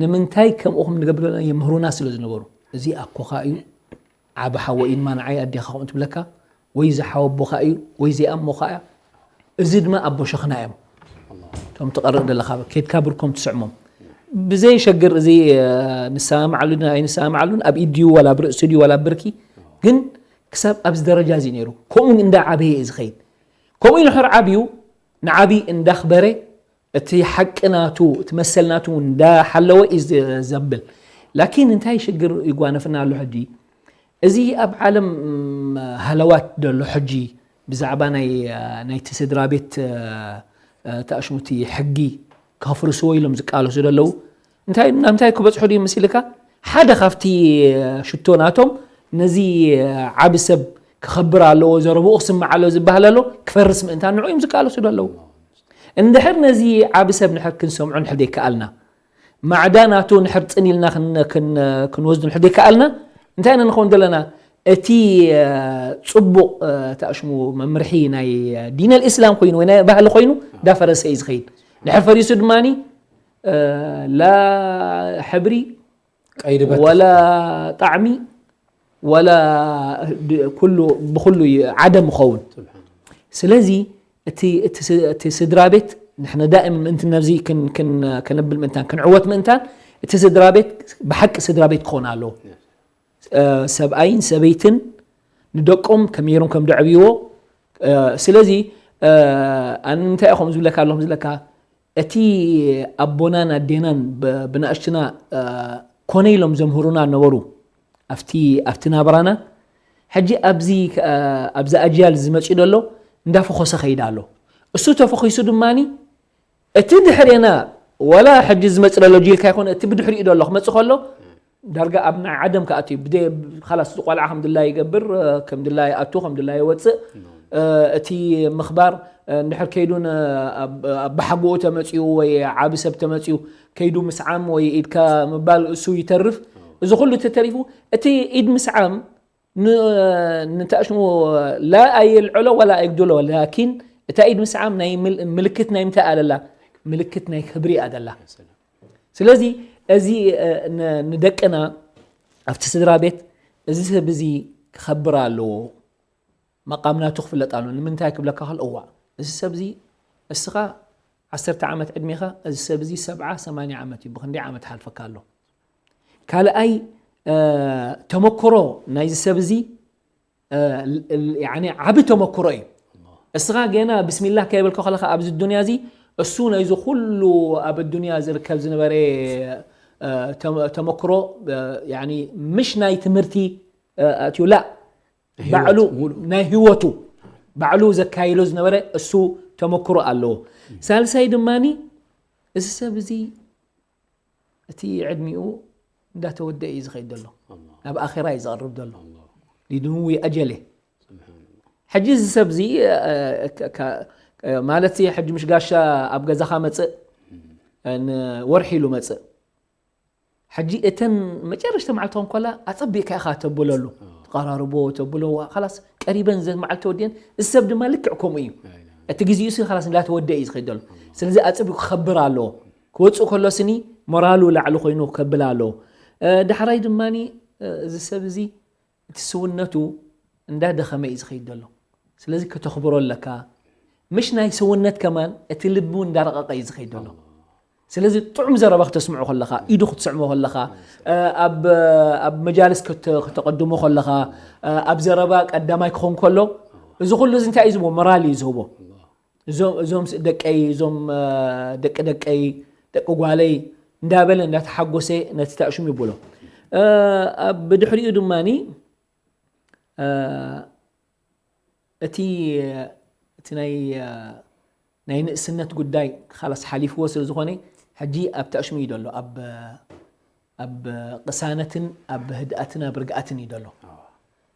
ንምንታይ ከምኡ ከም ንገብር የምህሩና ስለ ዝነበሩ እዚ ኣኮኻ እዩ ዓቢ ሓወ እዩ ድማ ንዓይ ኣዴኻ ከምኡ ትብለካ ወይ እዚ ሓወቦኻ እዩ ወይ እዚ ኣሞኻ እያ። እዚ ድማ ኣቦ ሸኽና እዮም። እቶም ትቐርእ ዘለኻ ኬድካ ብርኮም ትስዕሞም ብዘይ ሸግር እዚ ንሰማማዓሉን ኣይንሰማማዓሉን ኣብ ኢድ ድዩ ዋላ ኣብ ርእሲ ድዩ ዋላ ኣብ ብርኪ ግን ክሳብ ኣብዚ ደረጃ እዚ ነይሩ። ከምኡ እንዳ ዓበየ እዩ ዝኸይድ። ከምኡ ኢሉ ሕር ዓብዩ ንዓብይ እንዳኽበረ እቲ ሓቂ ናቱ እቲ መሰል ናቱ እንዳሓለወ እዩ ዘብል። ላኪን እንታይ ሽግር ይጓነፍና ኣሎ ሕጂ እዚ ኣብ ዓለም ሃለዋት ዘሎ ሕጂ ብዛዕባ ናይ ናይቲ ስድራ ቤት ተኣሽሙቲ ሕጊ ከፍርስዎ ኢሎም ዝቃለሱ ዘለዉ እንታይ ናብ እንታይ ክበፅሑ ድዩ መሲልካ ሓደ ካብቲ ሽቶ ናቶም ነዚ ዓቢ ሰብ ክኸብር ኣለዎ ዘረብኡ ክስማዕ ኣለዎ ዝበሃል ኣሎ ክፈርስ ምእንታን ንዑ እዮም ዝቃለሱ ዘለዉ። እንድሕር ነዚ ዓቢ ሰብ ንሕር ክንሰምዖ ንሕር ዘይከኣልና ማዕዳ ናቱ ንሕር ጽን ኢልና ክንወስዱ ንሕር ዘይከኣልና እንታይ ኢና ንኸውን ዘለና? እቲ ጽቡቕ ተኣሽሙ መምርሒ ናይ ዲን ኣልእስላም ኮይኑ ወይ ናይ ባህሊ ኮይኑ እንዳፈረሰ እዩ ዝኸይድ። ድሕር ፈሪሱ ድማ ላ ሕብሪ ቀይዲ በት ወላ ጣዕሚ ወላ ኩሉ ብኩሉ ዓደም ይኸውን። ስለዚ እቲ ስድራ ቤት ንሕና ዳእም ምእንቲ ነዚ ከነብል ምእንታን ክንዕወት ምእንታን እቲ ስድራ ቤት ብሓቂ ስድራ ቤት ክኾን ኣለዎ። ሰብኣይን ሰበይትን ንደቆም ከመይ ጌሮም ከም ደዕብይዎ ስለዚ ኣነ እንታይ ኢኹም ዝብለካ ኣለኹም ዝብለካ እቲ ኣቦናን ኣዴናን ብናእሽትና ኮነ ኢሎም ዘምህሩና ነበሩ ኣብቲ ኣብቲ ናብራና ሕጂ ኣብዚ ኣብዚ ኣጅያል ዝመፅኡ ዘሎ እንዳፈኾሰ ከይዳ ኣሎ እሱ ተፈኺሱ ድማ እቲ ድሕሬና ወላ ሕጂ ዝመፅእ ዘሎ ጅልካ ይኮነ እቲ ብድሕሪኡ ዘሎ ክመፅእ ከሎ ዳርጋ ኣብ ናይ ዓደም ክኣቱ እዩ ብደ ካላስ ቆልዓ ከም ድላይ ይገብር ከም ድላይ ኣቱ ከም ድላይ ይወፅእ እቲ ምኽባር እንድሕር ከይዱ ኣባሓጎኡ ተመፅኡ ወይ ዓቢ ሰብ ተመፅኡ ከይዱ ምስዓም ወይ ኢድካ ምባል እሱ ይተርፍ እዚ ኩሉ ተተሪፉ እቲ ኢድ ምስዓም ንተኣሽሙ ላ ኣየልዕሎ ወላ ኣየግድሎ ላኪን እታ ኢድ ምስዓም ናይ ምልክት ናይ ምንታይ ኣለላ ምልክት ናይ ክብሪ ኣደላ ስለዚ እዚ ንደቅና ኣብቲ ስድራ ቤት እዚ ሰብ እዚ ክኸብር ኣለዎ መቃም ናቱ ክፍለጥ ኣሎ ንምንታይ ክብለካ ከል እዋ እዚ ሰብ እዚ እስኻ ዓሰርተ ዓመት ዕድሜኻ እዚ ሰብ እዚ ሰብዓ ሰማንያ ዓመት እዩ ብክንደይ ዓመት ሓልፈካ ኣሎ ካልኣይ ተመክሮ ናይዚ ሰብ እዚ ዓቢ ተመክሮ እዩ እስኻ ገና ብስሚላ ከየበልካ ከለካ ኣብዚ ዱንያ እዚ እሱ ናይዚ ኩሉ ኣብ ዱንያ ዝርከብ ዝነበረ ተመክሮ ምሽ ናይ ትምህርቲ ኣትዩ ላ ባዕሉ ናይ ህይወቱ ባዕሉ ዘካይሎ ዝነበረ እሱ ተመክሮ ኣለዎ። ሳልሳይ ድማኒ እዚ ሰብ እዚ እቲ ዕድሚኡ እንዳተወደአ እዩ ዝኸይድ ዘሎ። ናብ ኣኼራ እዩ ዝቐርብ ዘሎ። ሊድንዊ ኣጀለ። ሕጂ እዚ ሰብ እዚ ማለት ሕጂ ምሽ ጋሻ ኣብ ገዛኻ መፅእ፣ ወርሒ ኢሉ መፅእ። ሕጂ እተን መጨረሽተ መዓልቲ ኮንኮላ ኣጸቢቕካ ኢኻ ተብለሉ። ተቐራርቦ ተብሎ፣ ዋ፣ ኻላስ ቀሪበን ዘን መዓልቲ ወዲአን። እዚ ሰብ ድማ ልክዕ ከምኡ እዩ። እቲ ግዜኡ ሲ ኻላስ እንዳተወደአ እዩ ዝኸይድ ዘሎ። ስለዚ ኣጸቢቑ ክኸብር ኣለዎ። ክወጽእ ከሎ ስኒ ሞራሉ ላዕሊ ኮይኑ ከብል ኣለዎ። እ፣ ዳሕራይ ድማኒ፣ እ፣ እዚ ሰብ እዚ እቲ ስውነቱ እንዳደኸመ እዩ ዝኸይድ ዘሎ። ስለዚ ከተኽብሮ ኣለካ። ምሽ ናይ ስውነት ከማን እቲ ልቢ እውን እንዳረቐቐ እዩ ዝኸይድ ዘሎ። ስለዚ ጥዑም ዘረባ ክተስምዖ ከለኻ፣ ኢዱ ክትስዕሞ ከለኻ፣ እ፣ ኣብ፣ ኣብ መጃልስ ክተ-፣ ክተቐድሞ ከለኻ፣ እ፣ ኣብ ዘረባ ቀዳማይ ክኾን ከሎ፣ እዚ ኩሉ እዚ እንታይ እዩ ዝህቦ? ሞራል እዩ ዝህቦ። እዞም፣ እዞም ስ-፣ ደቀይ፣ እዞም፣ እ፣ ደቂ ደቀይ፣ ደቂ ጓለይ እንዳበለ እንዳተሓጎሰ ነቲ ታእሹም ይብሎ። እ፣ ኣብ ብድሕሪኡ ድማኒ፣ እ፣ እቲ፣ እቲ ናይ፣ ናይ ንእስነት ጉዳይ ኻላስ ሓሊፍዎ ስለ ዝኾነ፣ ሕጂ ኣብ ታእሽሙ እዩ ደሎ። ኣብ፣ ኣብ ቅሳነትን ኣብ ህድኣትን ኣብ ርግኣትን እዩ ደሎ።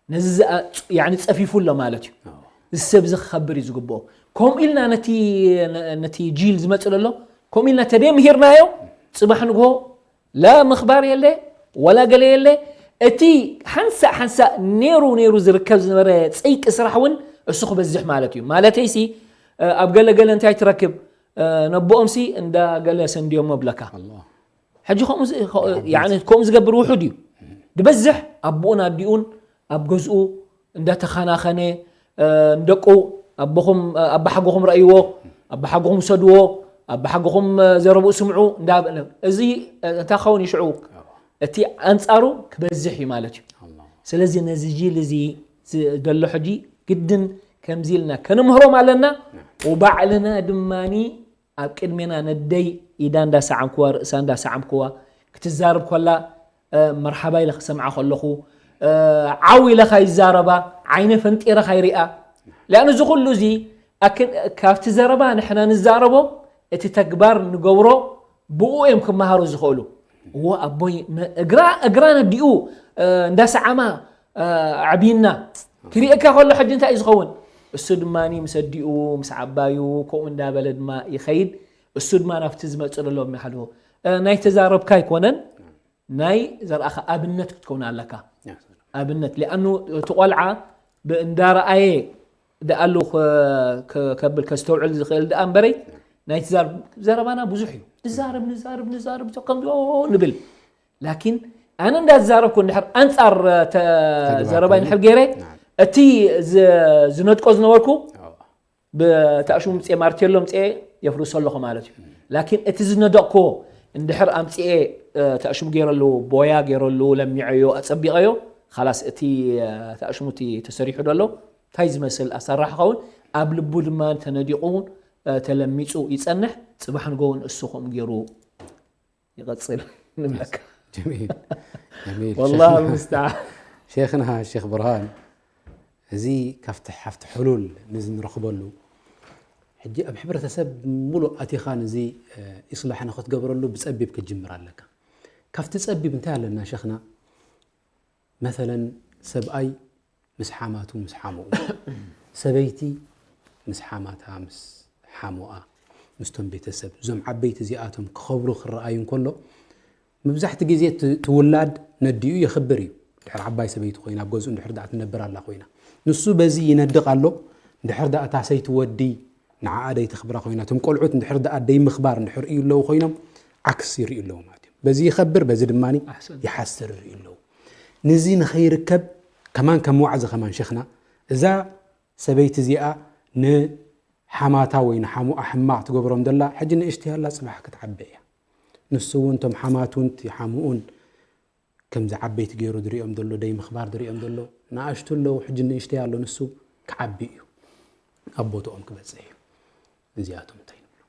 ነዚ ዝኣ-፣ ያዕኒ ጸፊፉ ኣሎ ማለት እዩ። እዚ ሰብ እዚ ክኸብር እዩ ዝግብኦ። ከምኡ ኢልና ነቲ፣ ነቲ ጂል ዝመጽእ ዘሎ፣ ከምኡ ኢልና ተደይ ምሂርናዮ፣ ጽባሕ ንግሆ ላ ምኽባር የለ፣ ወላ ገለ የለ። እቲ ሓንሳእ ሓንሳእ ነይሩ ነይሩ ዝርከብ ዝነበረ ጸይቂ ስራሕ እውን እሱ ክበዝሕ ማለት እዩ። ማለተይሲ፣ እ፣ ኣብ ገለ ገለ እንታይ ትረክብ? እ፣ ነቦኦምሲ እንዳ ገለ ሰንድዮሞ ብለካ። ኣላህ። ሕጂ ከምኡ ዝ-፣ ከ-፣ ያዕኒ ከምኡ ዝገብር ውሑድ እዩ። ዝበዝሕ ኣቦኡን ኣዲኡን ኣብ ገዝኡ እንዳተኻናኸነ፣ እ፣ ንደቁ፣ ኣቦኹም፣ እ፣ ኣባሓጎኹም ረእይዎ፣ ኣባሓጎኹም ውሰድዎ፣ ኣባሓጎኹም፣ እ፣ ዘረብኡ ስምዑ እንዳበለ፣ እዚ፣ እ፣ እንታይ ክኸውን እዩ ሽዑ? እቲ ኣንጻሩ ክበዝሕ እዩ ማለት እዩ። ኣላህ። ስለዚ ነዚ ጂል እዚ ዝ-፣ ዘሎ ሕጂ ግድን ከምዚ ኢልና ከነምህሮም ኣለና። ወባዕልና ድማኒ ኣብ ቅድሜና ነደይ ኢዳ እንዳሰዓምክዋ፣ ርእሳ እንዳሰዓምክዋ፣ ክትዛረብ ከላ፣ እ፣ መርሓባ ኢለ ክሰምዓ ከለኹ፣ እ፣ ዓው ኢለ ካይዛረባ፣ ዓይነ ፈንጢረ ካይሪኣ። ሊኣኑ እዚ ኩሉ እዚ ኣክን-፣ ካብቲ ዘረባ ንሕና ንዛረቦ፣ እቲ ተግባር ንገብሮ፣ ብኡ እዮም ክመሃሩ ዝኽእሉ። እዎ ኣቦይ ነ-፣ እግራ፣ እግራ ነዲኡ፣ እ፣ እንዳሰዓማ፣ እ፣ ኣዕብይና። ክሪእካ ከሎ ሕጂ እንታይ እዩ ዝኸውን? እሱ ድማኒ ምስ ኣዲኡ፣ ምስ ዓባዩ፣ ከምኡ እንዳበለ ድማ ይኸይድ። እሱ ድማ ናብቲ ዝመጽእ ዘሎ የሚሓልፎ። እ፣ ናይ ተዛረብካ ኣይኮነን፣ ናይ ዘርኣኻ ኣብነት ክትከውን ኣለካ። ያ ሰላም። ኣብነት፣ ሊኣኑ እቲ ቆልዓ ብ-፣ እንዳረኣየ ደኣሉ ከ-፣ ከ-፣ ከብል ከስተውዕል ዝኽእል ደኣ እምበረይ፣ ናይቲ ዘር-፣ ዘረባና ብዙሕ እዩ። ንዛረብ፣ ንዛረብ፣ ንዛረብ፣ ከምዚ ንብል። ላኪን ኣነ እንዳዛረብኩ እንድሕር ኣንጻር ተ-፣ ተግባር ዘረባይ ኮይኑ። እንድሕር ገይረ፣ ናም። እቲ ዝ-፣ ዝነጥቆ ዝነበርኩ፣ ኣዎ። ብታእሹም ምጽኤ፣ ማርቴሎ ምጽኤ የፍርሶ ኣለኹ ማለት እዩ። ላኪን እቲ ዝነደቕክዎ እንድሕር ኣምጽኤ፣ እ፣ ታእሹም ገይረሉ፣ ቦያ ገይረሉ፣ ለሚዐዮ፣ ኣጸቢቐዮ፣ ኻላስ እቲ፣ እ፣ ታእሹም እቲ ተሰሪሑ ደሎ እንታይ ዝመስል ኣሰራርሓ ኸውን ኣብ ልቡ ድማ ተነዲቑ፣ እ፣ ተለሚጹ ይጸንሕ። ጽባሕ ንጎውን እሱ ከምኡ ገይሩ ይቐጽል ንብለካ። ጀሚል። ጀሚል። ወላሂ ሸይኽና፣ ኣልሙስተዓን። ሸይኽና ሸይኽ ብርሃን፣ እዚ ካብቲ፣ ካብቲ ሕሉል ነዚ ንረኽበሉ፣ ሕጂ ኣብ ሕብረተሰብ ምሉእ ኣቲኻ ነዚ፣ እ፣ ኢስላሕ ንኽትገብረሉ ብጸቢብ ክትጅምር ኣለካ። ካብቲ ጸቢብ እንታይ ኣለና ሸይኽና? መሰለን ሰብኣይ ምስ ሓማቱ ምስ ሓሙኡ፣ ሰበይቲ ምስ ሓማታ ምስ ሓሙኣ፣ ምስቶም ቤተሰብ፣ እዞም ዓበይቲ እዚኣቶም ክኸብሩ ክረኣዩ እንከሎ፣ መብዛሕቲ ግዜ እቲ፣ እቲ ውላድ ነዲኡ የኽብር እዩ። ድሕር ዓባይ ሰበይቲ ኮይና፣ ኣብ ገዝኡ እንድሕር ደኣ ትነብር ኣላ ኮይና፣ ንሱ በዚ ይነድቕ ኣሎ። እንድሕር ደኣ እታ ሰይቲ ወዲ ንዓኣ ደይተኽብራ ኮይና፣ እቶም ቆልዑት እንድሕር ደኣ ደይምኽባር እንድሕር እዩ ኣለዉ ኮይኖም፣ ዓክስ ይርእዩ ኣለዉ ማለት እዩ። በዚ ይኸብር፣ በዚ ድማኒ ኣሕሰን። ይሓስር ይርእዩ ኣለዉ። ንዚ ንኸይርከብ ከማን ከም ዋዕዚ ከማን ሸኽና፣ እዛ ሰበይቲ እዚኣ ንሓማታ ወይ ንሓሙኣ ሕማቕ ትገብሮም ደላ፣ ሕጂ ንእሽተይ ኣላ፣ ጽባሕ ክትዓቢ እያ። ንሱ እውን እቶም ሓማቱን እቲ ሓሙኡን ከምዚ ዓበይቲ ገይሩ ዝርእዮም ዘሎ፣ ደይ ምኽባር ዝርእዮም ዘሎ፣ ንኣሽቱ ኣለዉ፣ ሕጂ ንእሽተይ ኣሎ፣ ንሱ ክዓቢ እዩ፣ ኣብ ቦትኦም ክበጽሕ እዩ። እዚኣቶም እንታይ ንብሎ?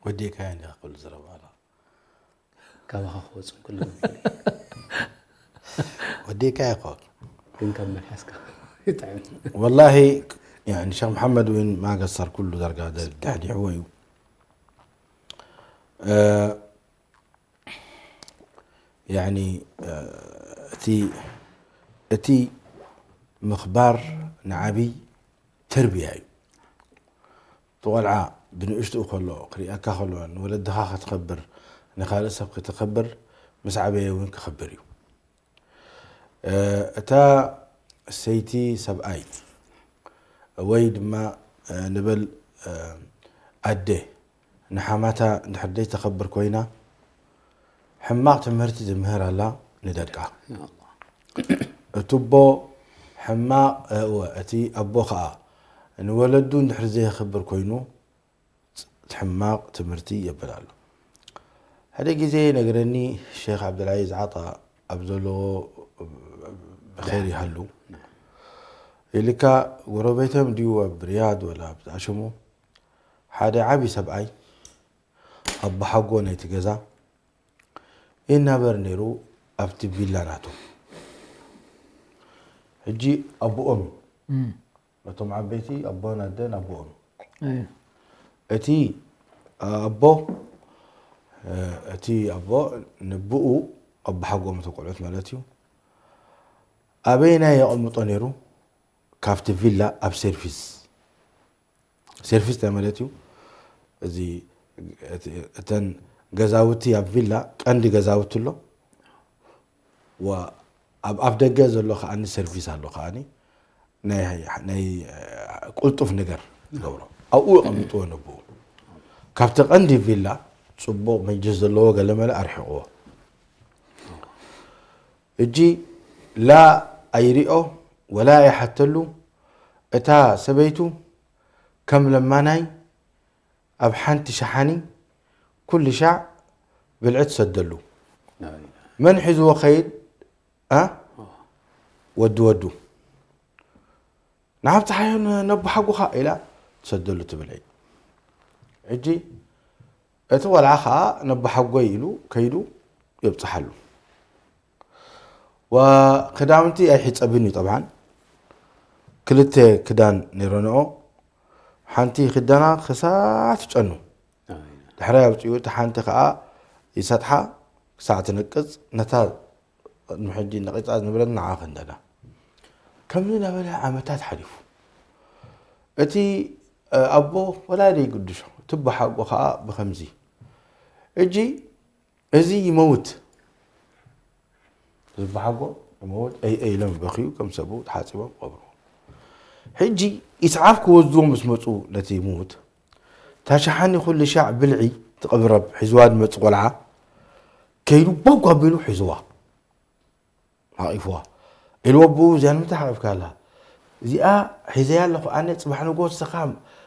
ወዲእካዮ እንዲኻ ኩሉ ዘረባ ኣላ። ካባኻ ክወጽእ እንከሎ ወዲእካዮ እኮ። ግን ካብ መልሓስካ ይጥዕም። ወላሂ፣ يعني ሸኽ መሓመድ እውን ማገሳር ኩሉ ዳርጋ ደ- ደሕዲሕዎ እዩ። እ፣ يعني እ፣ እቲ እቲ ምኽባር ንዓብይ ተርቢያ እዩ። እቲ ቆልዓ ብንእሽትኡ ከሎ ክሪኣካ ከሎ ንወለድኻ ከተኽብር፣ ንኻልእ ሰብ ከተኽብር፣ ምስ ዓበየ እውን ክኽብር እዩ። እ፣ እታ ሰይቲ ሰብኣይ ወይ ድማ እ፣ ንበል እ፣ ኣደ ንሓማታ እንድሕር ደይ ተኸብር ኮይና ሕማቕ ትምህርቲ ዝምህር ኣላ ንደቃ። እቲ ኣቦ ሕማቕ እ፣ እወ፣ እቲ ኣቦ ኸኣ ንወለዱ እንድሕር ዘየኽብር ኮይኑ ሕማቕ ትምህርቲ የብል ኣሎ። ሓደ ግዜ ነግረኒ ሸኽ ዓብደልዓዚዝ ዓጣ ኣብ ዘለዎ ብኸይር ይሃሉ ኢልካ ጎረቤቶም ድዩ ኣብ ሪያድ ወላ ኣብ ዝኣሸሙ ሓደ ዓብዪ ሰብኣይ ኣቦሓጎ ናይቲ ገዛ ይናበር ነይሩ ኣብቲ ቪላ ናቱ። ሕጂ ኣቦኦም እዩ። ነቶም ዓበይቲ ኣቦን ኣደን ኣቦኦም እዩ። እቲ ኣቦ እቲ ኣቦ ንብኡ ኣቦሓጎኦም እቶም ቆልዑት ማለት እዩ ኣበየናይ የቐምጦ ነይሩ? ካብቲ ቪላ ኣብ ሰርቪስ። ሰርቪስ እንታይ ማለት እዩ? እዚ እቲ- እተን ገዛውቲ ኣብ ቪላ ቀንዲ ገዛውቲ ኣሎ። ወ- ኣብ ኣፍ ደገ ዘሎ ከዓኒ ሰርቪስ ኣሎ ከዓኒ ናይ ናይ ቁልጡፍ ነገር ዝገብሮ ኣብኡ የቐምጥዎ ነብኡ። ካብቲ ቀንዲ ቪላ ፅቡቕ መጅልስ ዘለዎ ገለመለ ኣርሒቕዎ። እጂ ላ ኣይሪኦ ወላ ኣይሓተሉ። እታ ሰበይቱ ከም ለማናይ ኣብ ሓንቲ ሸሓኒ ኩሉ ሻዕ ብልዒ ትሰደሉ። መን ሒዝዎ ኸይድ? ኣ ወዲ ወዱ ንዓብ ፀሓዮ ነቦሓጉኻ ኢላ ትሰደሉ ትብልዒ። ሕጂ እቲ ቆልዓ ከዓ ነቦሓጎይ ኢሉ ከይዱ የብፅሓሉ። ወክዳውንቲ ኣይሕፀብን እዩ ጠብዓን። ክልተ ክዳን ነይረንኦ። ሓንቲ ክዳና ክሳዕ ትጨኑ። ድሕራይ ኣውፅኡ፣ እታ ሓንቲ ከዓ ይሰጥሓ ክሳዕ ትነቅፅ። ነታ ቅድሚ ሕጂ ነቂፃ ዝነበረት ንዓ ክንደዳ። ከምዚ እናበለ ዓመታት ሓሊፉ። እቲ ኣቦ ወላ ደይግድሾ፣ እቲ ኣቦሓጎ ከዓ ብኸምዚ። እጂ እዚ ይመውት። ዝበሓጎ ይመውት። ኣይ ኣይ ኢሎም በኽዩ ከም ሰብኡ ተሓጺቦም ቀብርዎ። ሕጂ ኢስዓፍ ክወስድዎ ምስ መጹ ነቲ ሙት፣ እታ ሸሓኒ ኩሉ ሻዕ ብልዒ ትቕብረብ ሒዝዋ ዝመጽእ ቆልዓ ከይዱ ቦግ ኣቢሉ ሒዝዋ ሓቒፍዋ። ኢልዎ ኣቦኡ እዚኣ ንምንታይ ሓቒፍካ ኣላ? እዚኣ ሒዘያ ኣለኹ ኣነ ጽባሕ ንግሆ ንስኻ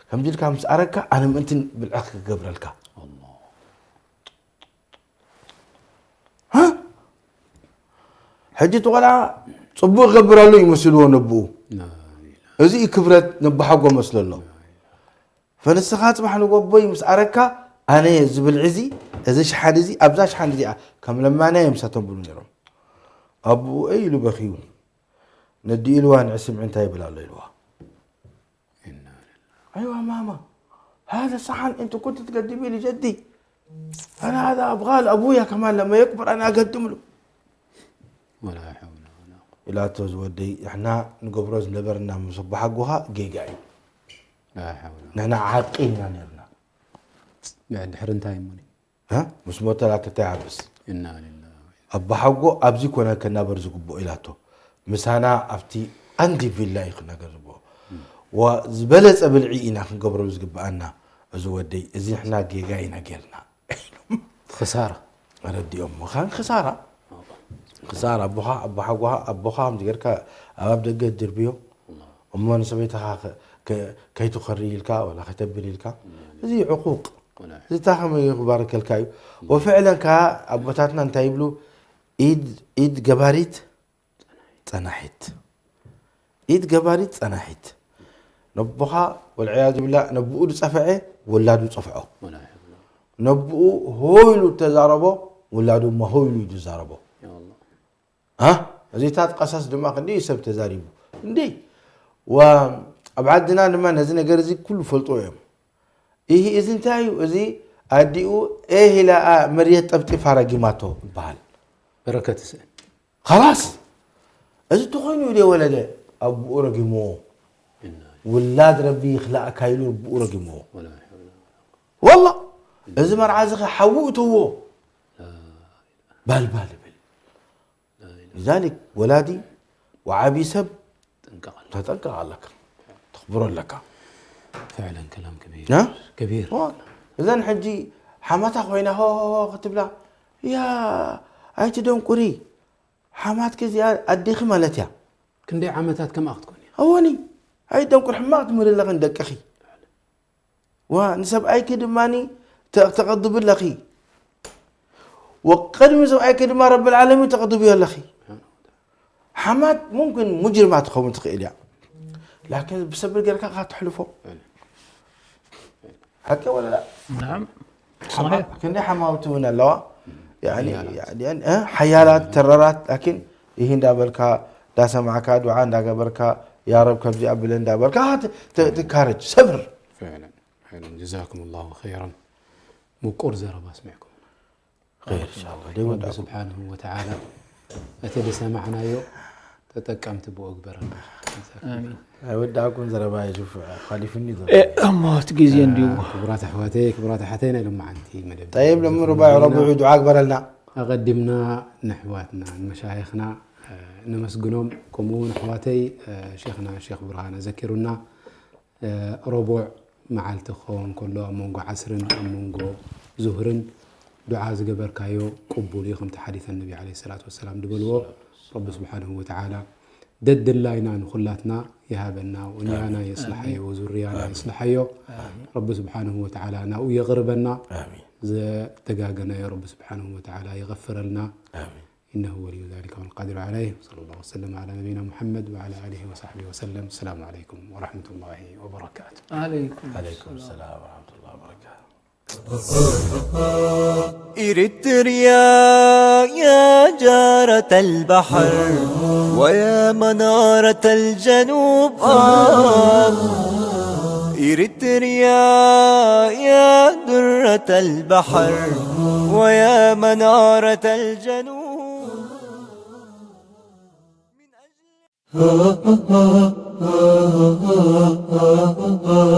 ከምዚ ኢልካ ምስ ኣረግካ ኣነ ምእንቲ ብልዒ ክገብረልካ። ሕጂ እቲ ቆልዓ ፅቡቅ ይገብር ኣሎ ይመስልዎ ነብኡ። እዚ እዩ ክብረት ነቦሓጎ መስለሎ። ፈንስኻ ፅባሕ ንጎቦይ ምስ ኣረካ ኣነ እዚ ብልዒ እዚ እዚ ሸሓኒ እዚ ኣብዛ ሸሓኒ እዚኣ ከም ለማንያ እዮም ሳቶም ብሉ ነይሮም። ኣቦኡ እይ ኢሉ በኽዩ ነዲ ኢልዋ ንዕስምዒ እንታይ ይብል ኣሎ ኢልዋ። أيوة ماما، هذا صحن أنت كنت تقدمي لجدي. أنا هذا أبغاه لأبويا كمان لما يكبر أنا أقدم له. ولا حول ولا قوة. ኢላቶ ዝወደይ ንሕና ንገብሮ ዝነበርና ምስ ኣቦሓጎኻ ጌጋ እዩ። لا حول ولا ንሕና ዓቂ ኢና ነርና። قوة. ድሕሪ እንታይ እሞኒ? ها؟ ምስ ሞተ ላተ እንታይ ይዓብስ? إنا لله. ኣቦሓጎ ኣብዚ ኮነ ከናበር ዝግብኦ ኢላቶ። ምሳና ኣብቲ ኣንዲ ቪላ እዩ ክነገር ዝግብኦ። ወ ዝበለጸ ብልዒ ኢና ክንገብሮ ዝግብኣና። እዚ ወደይ እዚ ንሕና ጌጋ ኢና ጌርና። خسارة. ረዲኦም ምዃን ክሳራ ክሳራ ኣቦኻ ኣቦሓጎኻ ኣቦኻ ከምዚ ጌርካ ኣብ ኣብ ደገ ድርብዮ እሞ ንሰበይትኻ ከ- ከ- ከይትኸሪ ኢልካ ወላ ከተብል ኢልካ እዚ ዕቁቅ ولا እዚ እንታይ ከመይ ክባረከልካ እዩ። ወፍዕለን ከዓ ኣቦታትና እንታይ ይብሉ? ኢድ ኢድ ገባሪት ጸናሒት። ኢድ ገባሪት ጸናሒት። ነቦኻ ወልዕያዙ ቢላ ነብኡ ዝጸፈዐ ወላዱ ጸፍዖ። ولا حول. ነብኡ ሆይሉ ተዛረቦ ወላዱ እሞ ሆይሉ እዩ ዝዛረቦ። يا الله. ها؟ እዚታት ቀሳስ ድማ ክንደይ ሰብ ተዛሪቡ እንዴ። ዋ ኣብ ዓድና ድማ ነዚ ነገር እዚ ኩሉ ፈልጦ እዮም። ይህ እዚ እንታይ እዩ? እዚ ኣዲኡ ኤህ ኢላ መርየት ጠፍጢፋ ረጊማቶ ይበሃል። በረከት ስእን خلاص እዚ ተኾይኑ ኢለ ወለደ ኣቦኡ ረጊምዎ። ውላድ ረቢ ይኽላእካ ኢሉ ኣቦኡ ረጊምዎ። ወላ እዚ መርዓ እዚ ሓዊ እተዎ ባልባል ይብል። لذلك ወላዲ ወዓቢ ሰብ ጥንቀቕ ተጠንቀቕ ኣለካ፣ ተኽብሮ ኣለካ። فعلا كلام كبير ና كبير እዘን ሕጂ ሓማታ ኮይና ሆ ክትብላ ያ ኣይትደንቁሪ። ሓማትኪ እዚኣ ኣዴኺ ማለት እያ። ክንደይ ዓመታት ከምኣ ክትኮን እያ እወኒ ኣይደንቁር ሕማቕ ትምህሪ ኣለኺ ንደቅኺ። ዋ ንሰብኣይኪ ድማ ተቕድቢ ኣለኺ። ወቅድሚ ሰብኣይኪ ድማ ረብል ዓለሚን ተቕድብዮ ኣለኺ። ሓማት ሙምክን ሙጅርማ ትኸውን ትኽእል እያ። ላኪን ብሰብር ገርካ ካትሕልፎ ሓቂ ወለላ نعم ክንደይ ሓማውቲ እውን ኣለዋ ሓያላት ተረራት ላኪን ይህ እንዳበልካ እንዳሰማዕካ ዱዓ እንዳገበርካ ያረብ ከምዚ ኣብለ እንዳበልካ ትካረጅ ሰብር فعلا فعلا جزاكم الله خيرا ምቁር ዘረባ ኣስሚዕኩም خير إن شاء الله ደይ ረቢ ወዳእኩም ስብሓንሁ ወተዓላ እቲ ዝሰማዕናዮ ተጠቀምቲ ብኡ ግበረና آمين ኣይወዳእኩን ዘረባ የሱፍ ሓሊፍኒ ዘሎ እሞ እቲ ግዜ እንድዩ ክቡራት ኣሕዋተይ ክቡራት ኣሓተይ ናይ ሎማዓንቲ መደብ ጠይብ ሎም ሩባዕ ረቡዕ ዱዓ ግበረልና ኣቐዲምና ንኣሕዋትና ንመሻይኽና ነመስግኖም ከምኡ እውን ኣሕዋተይ ሼኽና ሼኽ ብርሃነ ዘኪሩና ረቡዕ መዓልቲ ክኸውን ከሎ ኣብ መንጎ ዓስርን ኣብ መንጎ ዙህርን ዱዓ ዝገበርካዮ ቅቡል እዩ ከምቲ ሓዲት ነቢ ለ ሰላት ወሰላም ዝበልዎ ረቢ ስብሓንሁ ወተዓላ ደድላይና ንኹላትና ይሃበና ወንያና የስልሓዮ ወዙርያና የስልሓዮ ረቢ ስብሓንሁ ወተዓላ ናብኡ የቕርበና ኣሚን ዘተጋገናዮ ረቢ ስብሓንሁ ወተዓላ ይغፍረልና ኣሚን إنه ولي ذلك والقادر عليه. صلى الله وسلم على نبينا محمد وعلى آله وصحبه وسلم. السلام عليكم ورحمة الله وبركاته. عليكم عليكم السلام ورحمة الله وبركاته إريتريا يا جارة البحر ويا منارة الجنوب آه. إريتريا يا درة البحر ويا منارة الجنوب